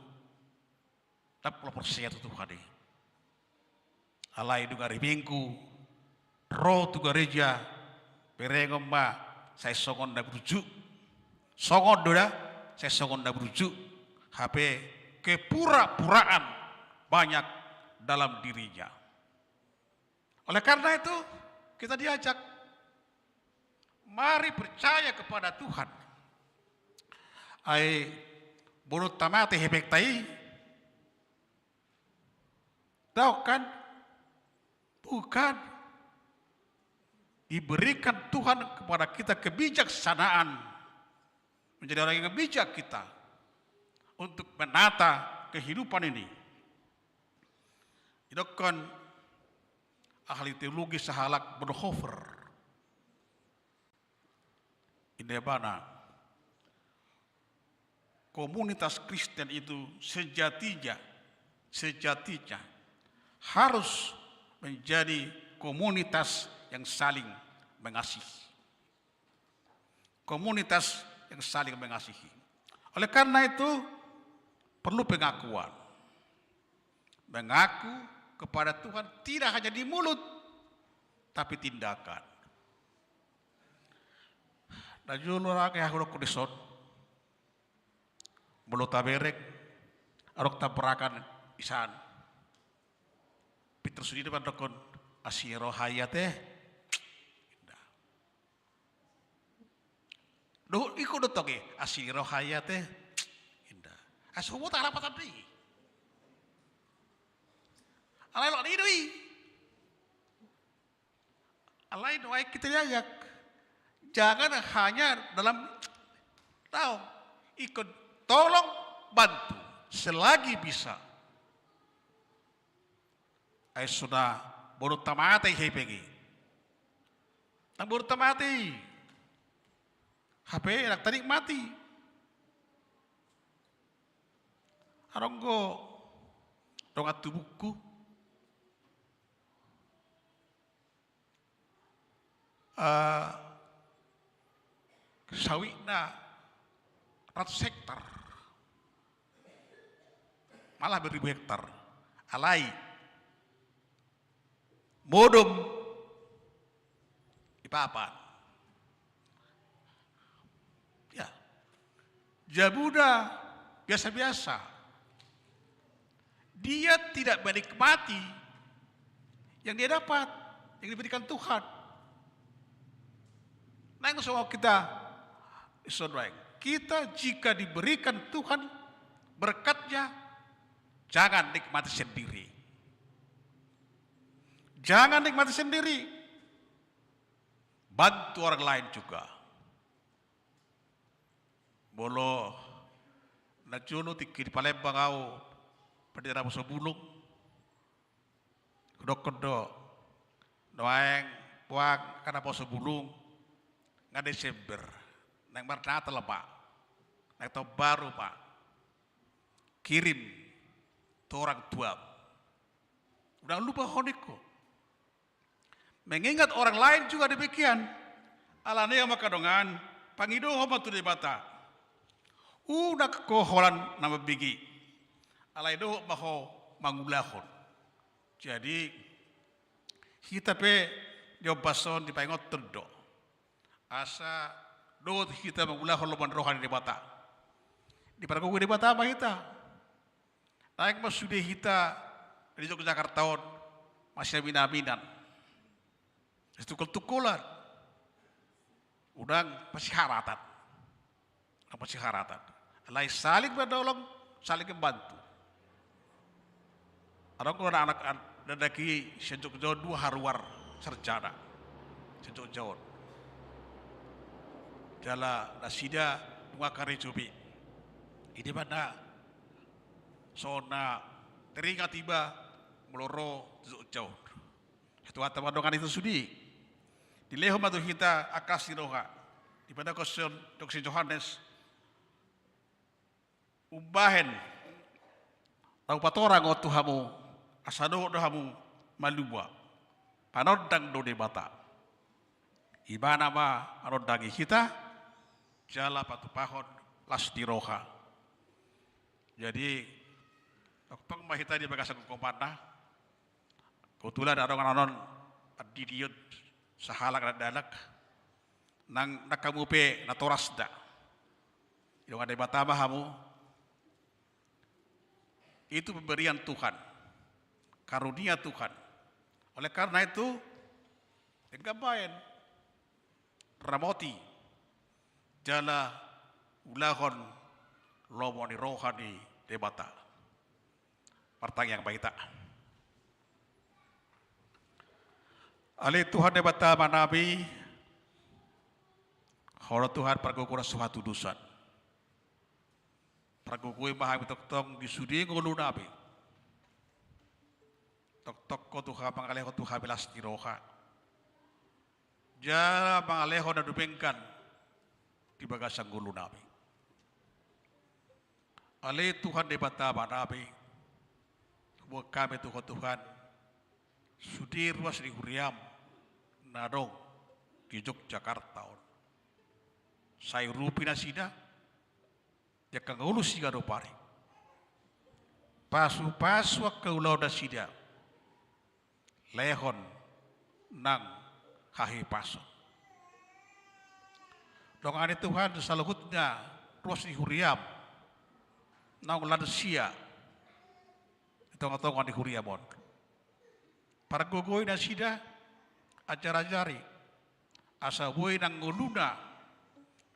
ndang pola porsea tu Tuhan i. Alai dung hari Minggu ro tu gareja, berengon ma sai songon na burju. Songon do da, sai songon na burju. Hape kepura-puraan banyak dalam dirinya. Oleh karena itu, kita diajak, mari percaya kepada Tuhan. Ai bononta mate hepengta i, tahu kan? Bukan. Diberikan Tuhan kepada kita kebijaksanaan. Menjadi orang yang bijak kita untuk menata kehidupan ini. Idokkon ahli teologi sahalak Bonhoeffer. Inna ibana, komunitas Kristen itu sejatinya, sejatinya harus menjadi komunitas yang saling mengasihi. Komunitas yang saling mengasihi. Oleh karena itu, perlu pengakuan. Mengaku kepada Tuhan tidak hanya di mulut, tapi tindakan. Na jolo ra ke ahu dokkon dison. Molo tabereng, adong tabrakan isan. Pintor sude do mandokkon, asi ni roha i ate. Inda. Dohot ingkon do tong i, asi ni roha i ate. Inda. Asi huboto halapatan do i. Alai loak ni do i. Alai nuaeng kita diajak. Jangan hanya dalam, tahu, ikut tolong bantu selagi bisa. Ai sudah bononta mate i hepeng i. Ndang bononta mate i. Hape ndang tanikmati. Adong do dongan tubungku. Eh, sawitna ratus hektar. Malah beribu hektar. Alai modom di papan. Ya. Jabuna biasa-biasa. Dia tidak menikmati yang dia dapat, yang diberikan Tuhan. Nah, yang semua kita, saudara, kita jika diberikan Tuhan berkatnya, jangan nikmati sendiri. Jangan nikmati sendiri. Bantu orang lain juga. Molo na jolo tingki di Palembang au, Pandita Naposobulung, hudokkon do, nuaeng, Puang, angka Naposobulung, nga Desember, naeng marnatal ma, naeng taon baru ma, kirim tu orang tuam. Unang lupa ho ningku. Mengingat orang lain juga demikian. Alani i, angka dongan, pangidohon ma tu Debata. Unang ho holan na mambege. Alai dohot ma ho mangulahon. Jadi, hita pe di ombas on dipaingothon do. Asa dohot hita mangulahon lomo ni roha ni Debata. Dipargogoi Debata ma hita. Naeng ma sude hita di Jogjakarta on masiaminaminan, masitungkoltungkolan, unang pasiharatan, unang pasiharatan. Alai saling menolong, saling membantu. Adong do anak, anak, anak i sian Jogja on dua haruar sarjana sian Jogja on. Jala nasida nunga karejo be. Ini mana songon na teringat iba molo ro tu Jogja on. Satuhonta ma dongan i tu sude. Dilehon ma tu hita angka asi ni roha. Di padakoson Dong si Johannes. Umbahen na hupatorang on tu hamu, asa dohot do hamu malua. Panondang do Debata. Ibana ma manondangi hita, jala patupahon las ni roha. Jadi, tongtong ma hita di bagasan gomanna. Kebetulan adong annon andidion sahalak na danak, nang, nang hamu pe natoras da. Didongani Debata ma hamu. Itu pemberian Tuhan, karunia Tuhan. Oleh karena itu, denggan baen, ramoti, jala ulahon lomo ni roha ni Debata. Martangiang ma hita. Ale Tuhan Debata Amanami, Ho do Tuhan pargogoi na so hatudosan. Pargogoi ma hami tongtong di sude ngolunami. Tongtong Ho Tuhan mangalehon tu hami las ni roha. Jala mangalehon na dumenggan di bagasan ngolunami. Ale Tuhan Debata Amanami, huboan hami tu Ho Tuhan, sude ruas ni huriam na adong di Jogjakarta on. Sai urupi nasida, di angka ngolu siganup ari. Pasupasu angka ulaon nasida. Lehon nang hahipason. Dongani Tuhan saluhutna ruas ni huriam naung lansia di tongatonga ni huriam on. Pargogoi nasida, ajarajari, asa boi nang ngoluna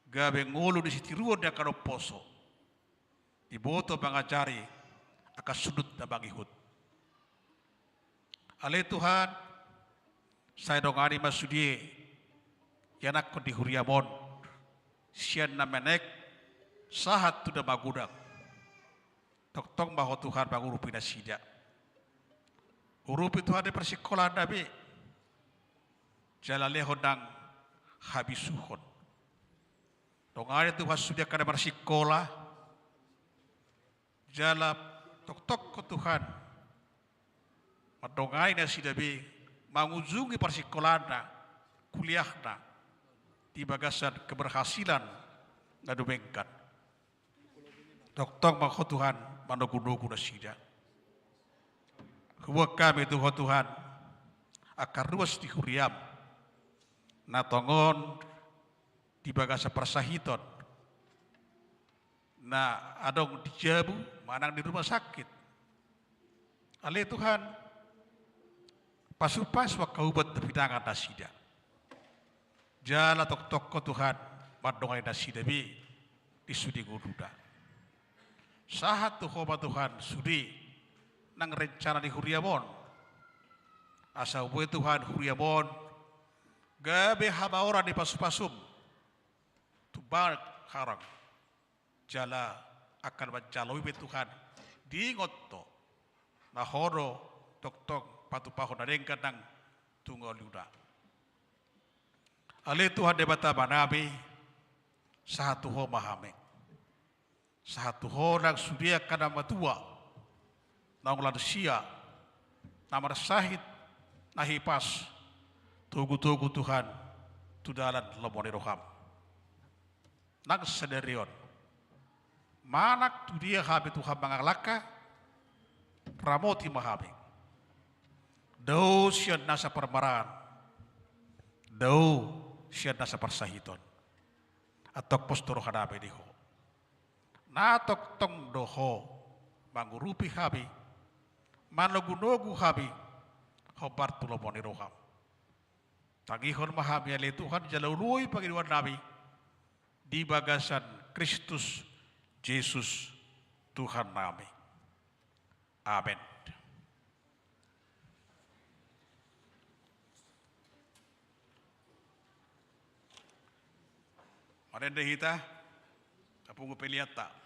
gabe ngolu ni sitiruon di angka na umposo. Diboto mangajari angka sundut na mangihut. Ale Tuhan, sai dongani ma sude ianakhon di huriam on, sian na menek sahat tu na magodang. Tongtong ma Ho Tuhan mangurupi nasida. Urupi Tuhan di parsingkolaan na be. Jala lehon nang habisuhon. Dongani Tuhan sude angka na marsingkola. Jala tongtong Ho Tuhan mandongani nasida be mangujungi parsingkolaanna, kuliahna, di bagasan keberhasilan na dumenggan. Tongtong ma Ho Tuhan manogunogu nasida. Huboan hami tu Ho Tuhan angka ruas ni huriam na tongon di bagasan parsahiton na adong di jabu manang di rumah sakit. Ale Tuhan, pasupasu angka ubat na pinangan nasida. Jala tongtong Ho Tuhan mandongani nasida be di sude ngoluna. Sahat tu Ho ma Tuhan sude nang rencana ni huriam on. Asa boi Tuhan huriaM on gabe hamaoran ni pasupasuM tu banua harang. Jala angka na manjalo i be Tuhan, diingot Ho, na Ho do tongtong patupahon na denggan nang tu ngoluna. Ale Tuhan Debata Amanami, sahat tu Ho ma hami. Sahat tu Ho nang sude angka na matua, naung lansia, na marsahit, na hipas, togutogu Tuhan tu dalan lomo ni rohaM. Nang sadari on, manang tu dia hami Tuhan mangalangka, ramoti ma hami. Dao sian nasa parmaraan, dao sian nasa parsahiton. Antong pos do rohanami di Ho. Na tongtong do Ho mangurupi hami, manogunogu hami, hombar tu lomo ni rohaM. Tangihon ma hami ale Tuhan, jala ului pangidoannami di bagasan Kristus Jesus Tuhannami. Amen. Marende hita, tapungu peleanta.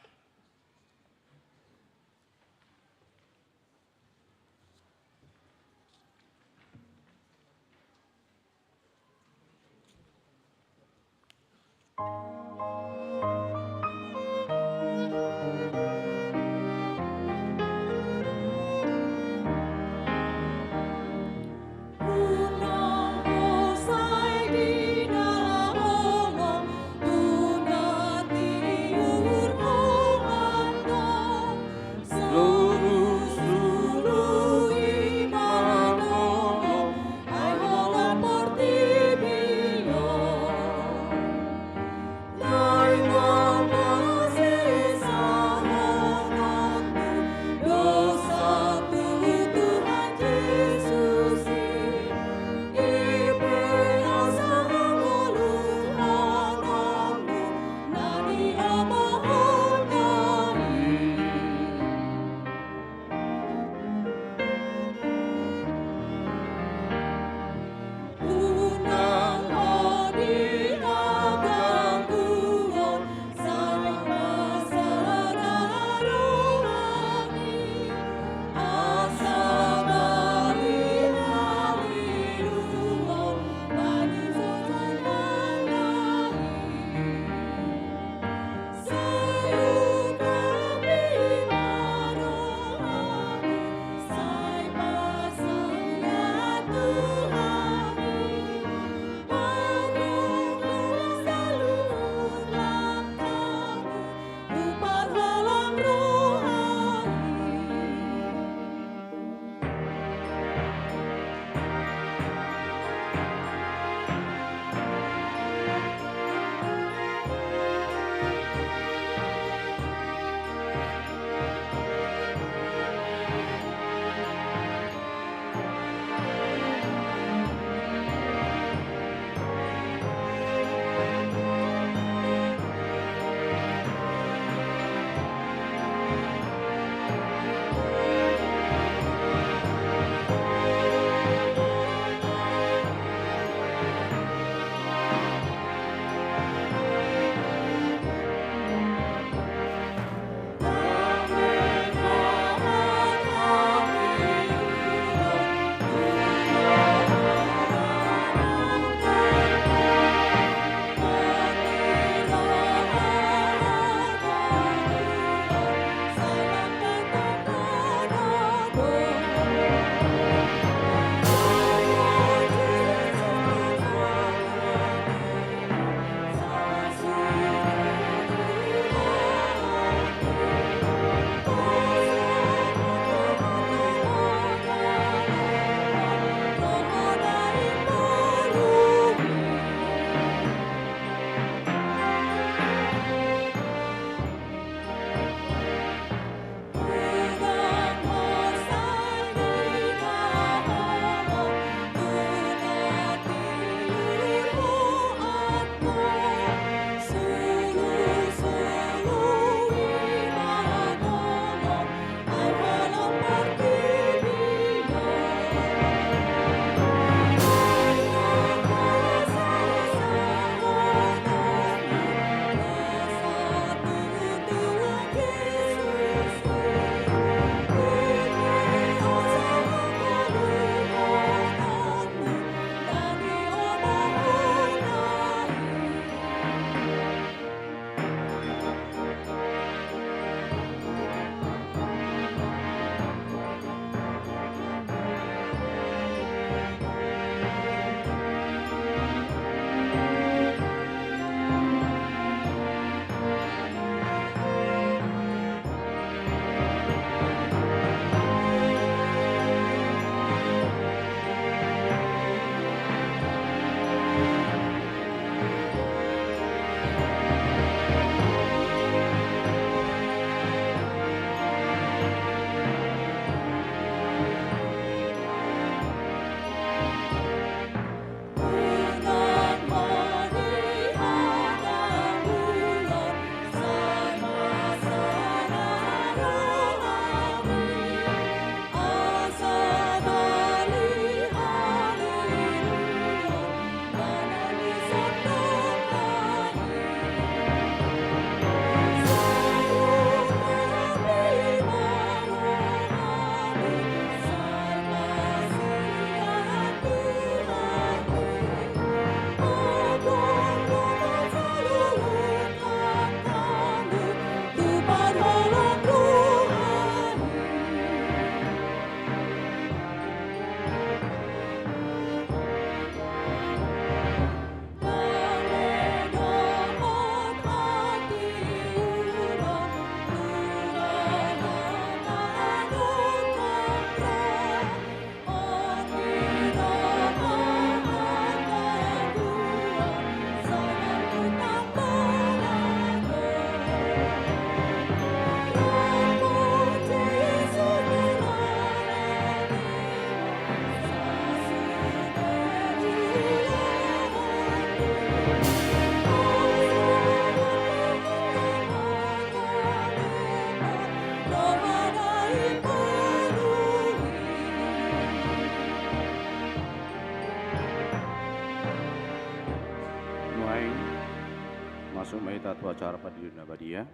Mari hita tu acara Pandidion na badia.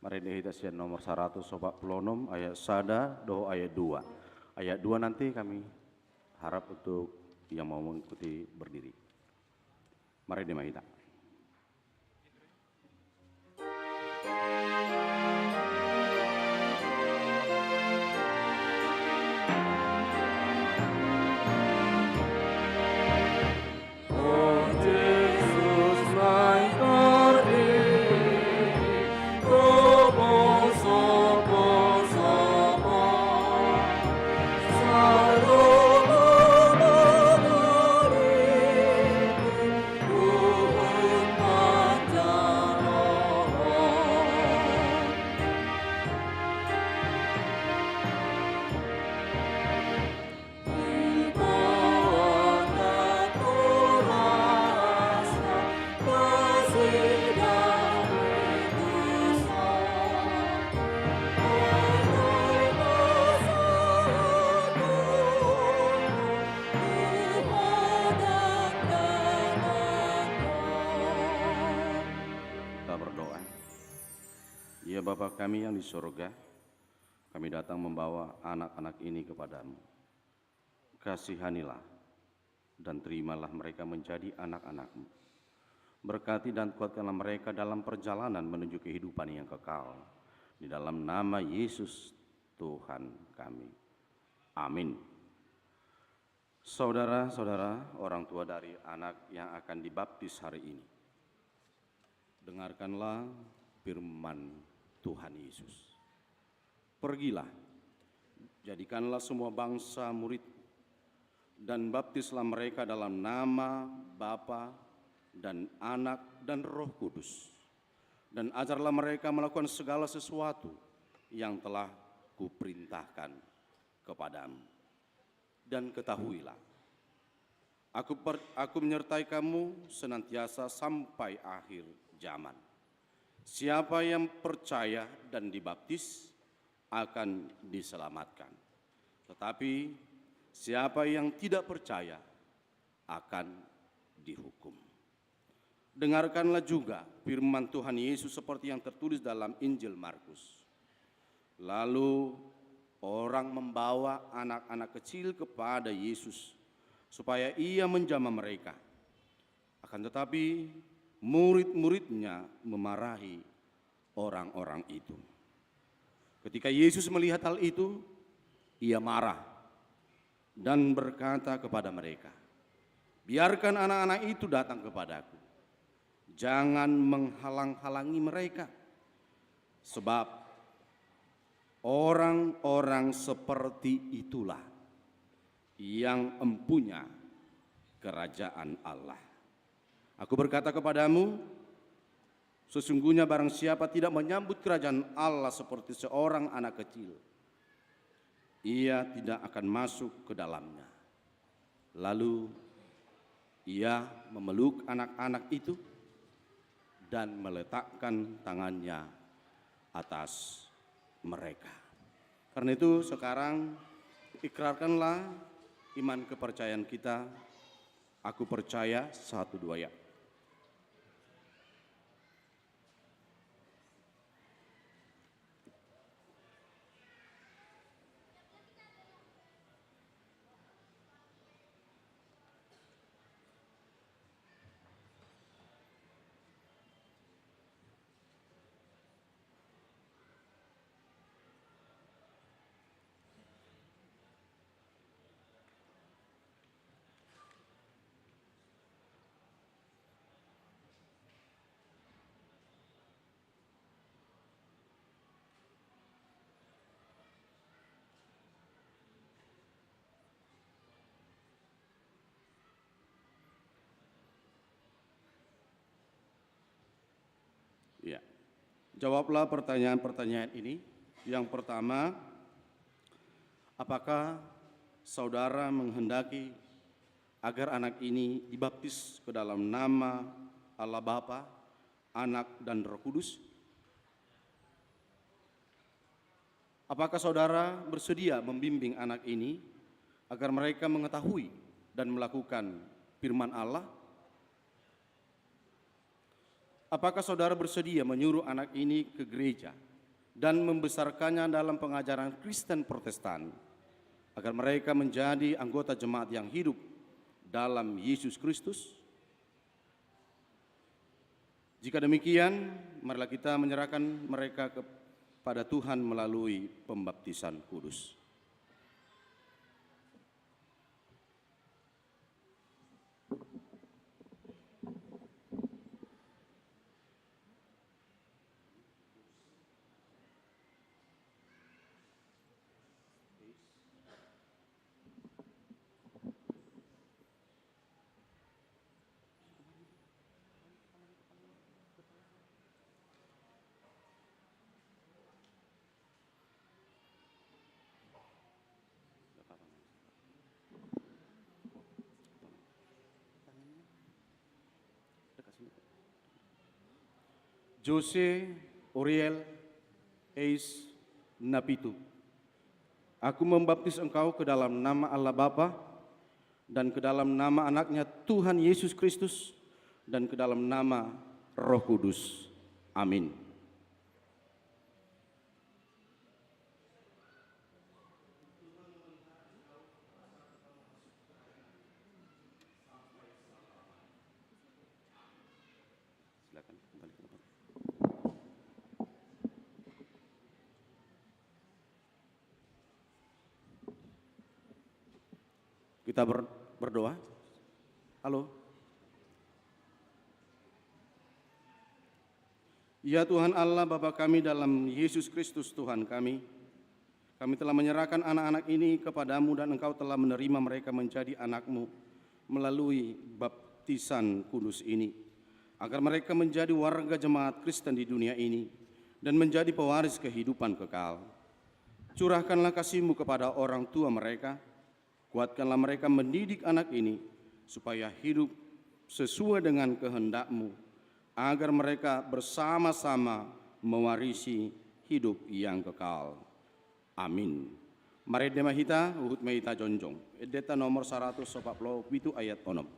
Marende hita sian nomor saratus opat pulu onom, ayat sada dohot ayat dua. Ayat dua nanti kami harap untuk yang mau mengikuti berdiri. Marende ma hita. Kita berdoa. Ya Bapa kami yang di sorga, kami datang membawa anak-anak ini kepada-Mu. Kasihanilah dan terimalah mereka menjadi anak-anak-Mu. Berkati dan kuatkanlah mereka dalam perjalanan menuju kehidupan yang kekal. Di dalam nama Yesus Tuhan kami. Amin. Saudara-saudara, orang tua dari anak yang akan dibaptis hari ini, dengarkanlah firman Tuhan Yesus. Pergilah, jadikanlah semua bangsa murid, dan baptislah mereka dalam nama Bapa dan Anak dan Roh Kudus. Dan ajarlah mereka melakukan segala sesuatu yang telah Kuperintahkan kepadamu. Dan ketahuilah, Aku per-, Aku menyertai kamu senantiasa sampai akhir zaman. Siapa yang percaya dan dibaptis akan diselamatkan. Tetapi siapa yang tidak percaya akan dihukum. Dengarkanlah juga firman Tuhan Yesus seperti yang tertulis dalam Injil Markus. Lalu orang membawa anak-anak kecil kepada Yesus, supaya Ia menjamah mereka. Akan tetapi, murid-murid-Nya memarahi orang-orang itu. Ketika Yesus melihat hal itu, Ia marah dan berkata kepada mereka, "Biarkan anak-anak itu datang kepada-Ku. Jangan menghalang-halangi mereka, sebab orang-orang seperti itulah yang empunya kerajaan Allah. Aku berkata kepadamu, sesungguhnya barang siapa tidak menyambut kerajaan Allah seperti seorang anak kecil, ia tidak akan masuk ke dalamnya." Lalu Ia memeluk anak-anak itu dan meletakkan tangan-Nya atas mereka. Karena itu, sekarang ikrarkanlah iman kepercayaan kita. Aku percaya, satu, dua, ya. Ya. Jawablah pertanyaan-pertanyaan ini. Yang pertama, apakah saudara menghendaki agar anak ini dibaptis ke dalam nama Allah Bapa, Anak, dan Roh Kudus? Apakah saudara bersedia membimbing anak ini agar mereka mengetahui dan melakukan firman Allah? Apakah saudara bersedia menyuruh anak ini ke gereja dan membesarkannya dalam pengajaran Kristen Protestan, agar mereka menjadi anggota jemaat yang hidup dalam Yesus Kristus? Jika demikian, marilah kita menyerahkan mereka kepada Tuhan melalui pembaptisan kudus. Jose Oriel Eis Napitu. Aku membaptis engkau ke dalam nama Allah Bapa, dan ke dalam nama Anaknya Tuhan Yesus Kristus, dan ke dalam nama Roh Kudus. Amin. Silakan kembali ke tempat. Kita ber-, berdoa. Halo. Ya Tuhan Allah, Bapa kami dalam Yesus Kristus Tuhan kami, kami telah menyerahkan anak-anak ini kepada-Mu dan Engkau telah menerima mereka menjadi anak-Mu melalui baptisan kudus ini, agar mereka menjadi warga jemaat Kristen di dunia ini dan menjadi pewaris kehidupan kekal. Curahkanlah kasih-Mu kepada orang tua mereka, kuatkanlah mereka mendidik anak ini supaya hidup sesuai dengan kehendak-Mu, agar mereka bersama-sama mewarisi hidup yang kekal. Amin. Marende ma hita, huhut ma hita jongjong. Endenta nomor saratus opat pulu pitu ayat onom.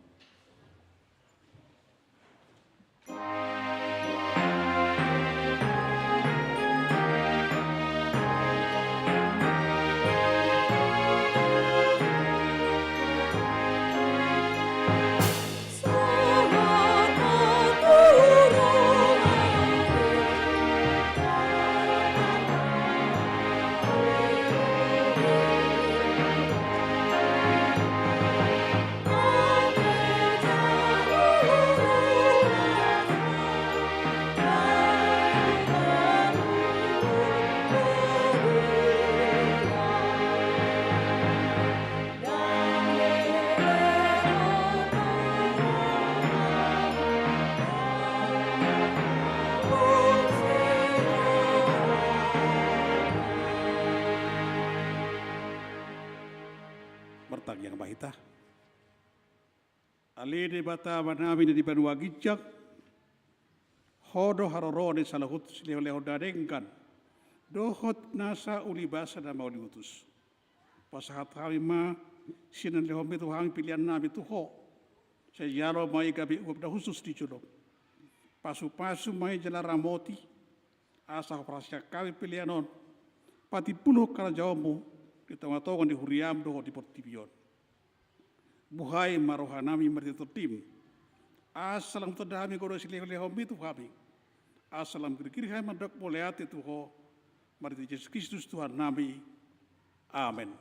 Martangiang ma hita. Ale Debata Amanami na di banua ginjang, Ho do haroroan ni saluhut silehonlehon na denggan dohot nasa ulibasa na mauliutus. Pasahat hami ma sian na nilehonmi tu hami pelean nami tu Ho. Sai jalo ma i gabe uap na hushus di jolom. Pasupasu ma i jala ramoti, asa huparhaseang hami pelean on patimbulhon harajaonmu di tongatonga ni huriam dohot di portibi on. Buhai ma rohanami marhite tondim, asa lam tanda hami godang silehonlehonmi tu hami, asa lam girgir hami mandok mauliate tu Ho, marhite Jesus Kristus Tuhannami. Amen.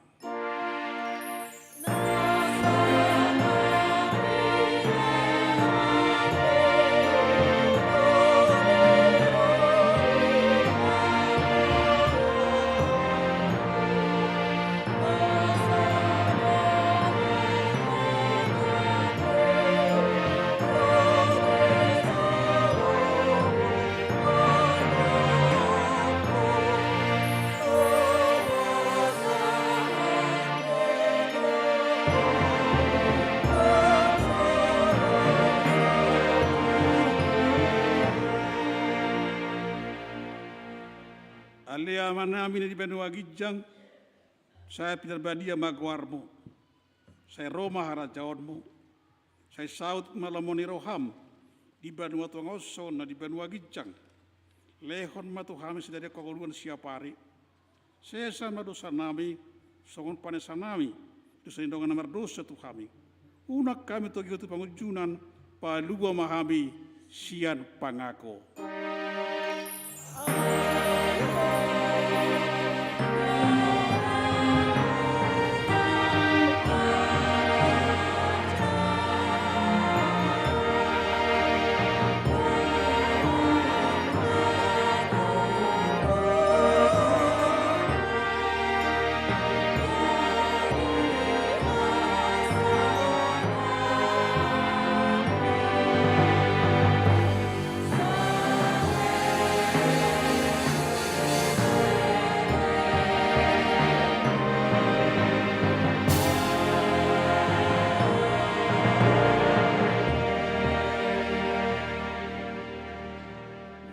Ale Amanami na di banua ginjang, sai pinarbadia ma goarmu. Sai ro ma harajaonmu. Sai saut ma lomo ni roham, Di banua tonga on songon na di banua ginjang. Lehon ma tu hami sadari on hangoluan siapari. Sesa ma dosanami, songon panesanami dosa ni dongan na mardosa tu hami. Unang hami togihon tu pangunjunan, palua ma hami sian pangago.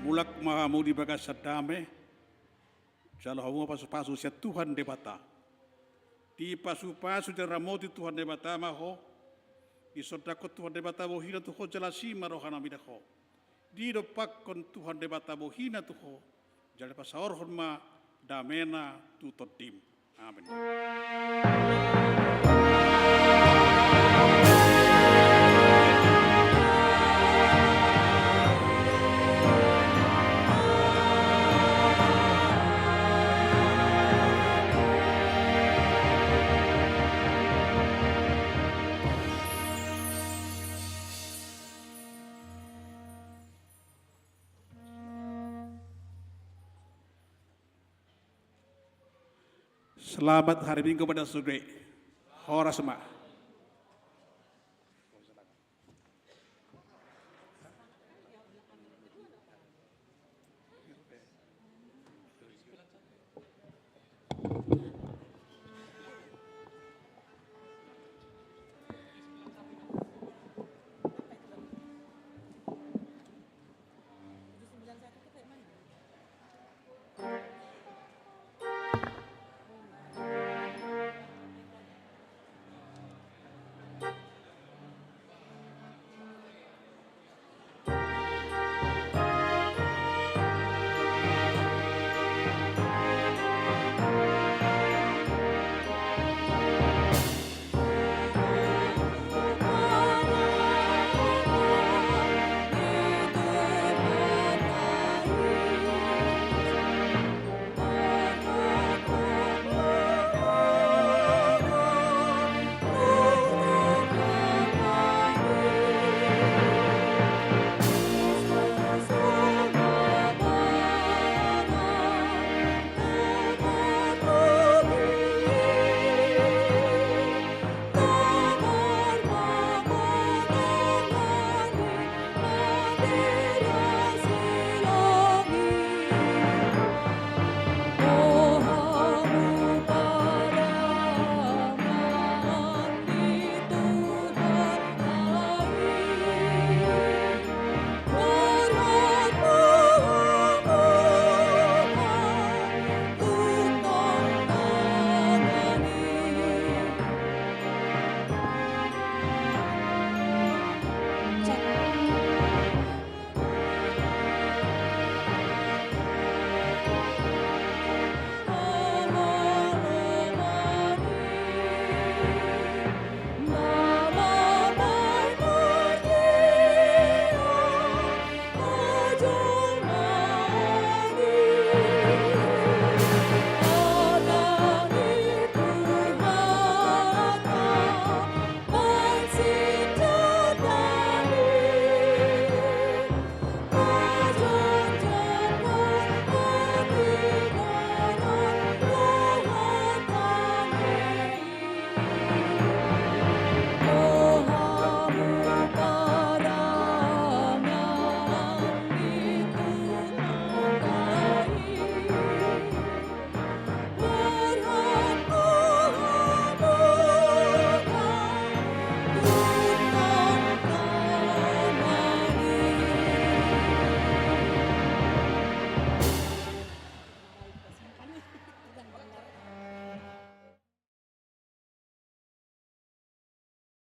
Mulak ma hamu di bagasan dame, jalo hamu ma pasupasu sian Tuhan Debata. Dipasupasu jala diramoti Tuhan Debata ma ho. Disondangkon Tuhan Debata bohina tu ho jala asi ma rohana mida ho. Didompakkon Tuhan Debata bohina tu ho jala dipasaorhon ma damena tu tondim. Amen. Selamat hari Minggu kepada sude. Horas ma.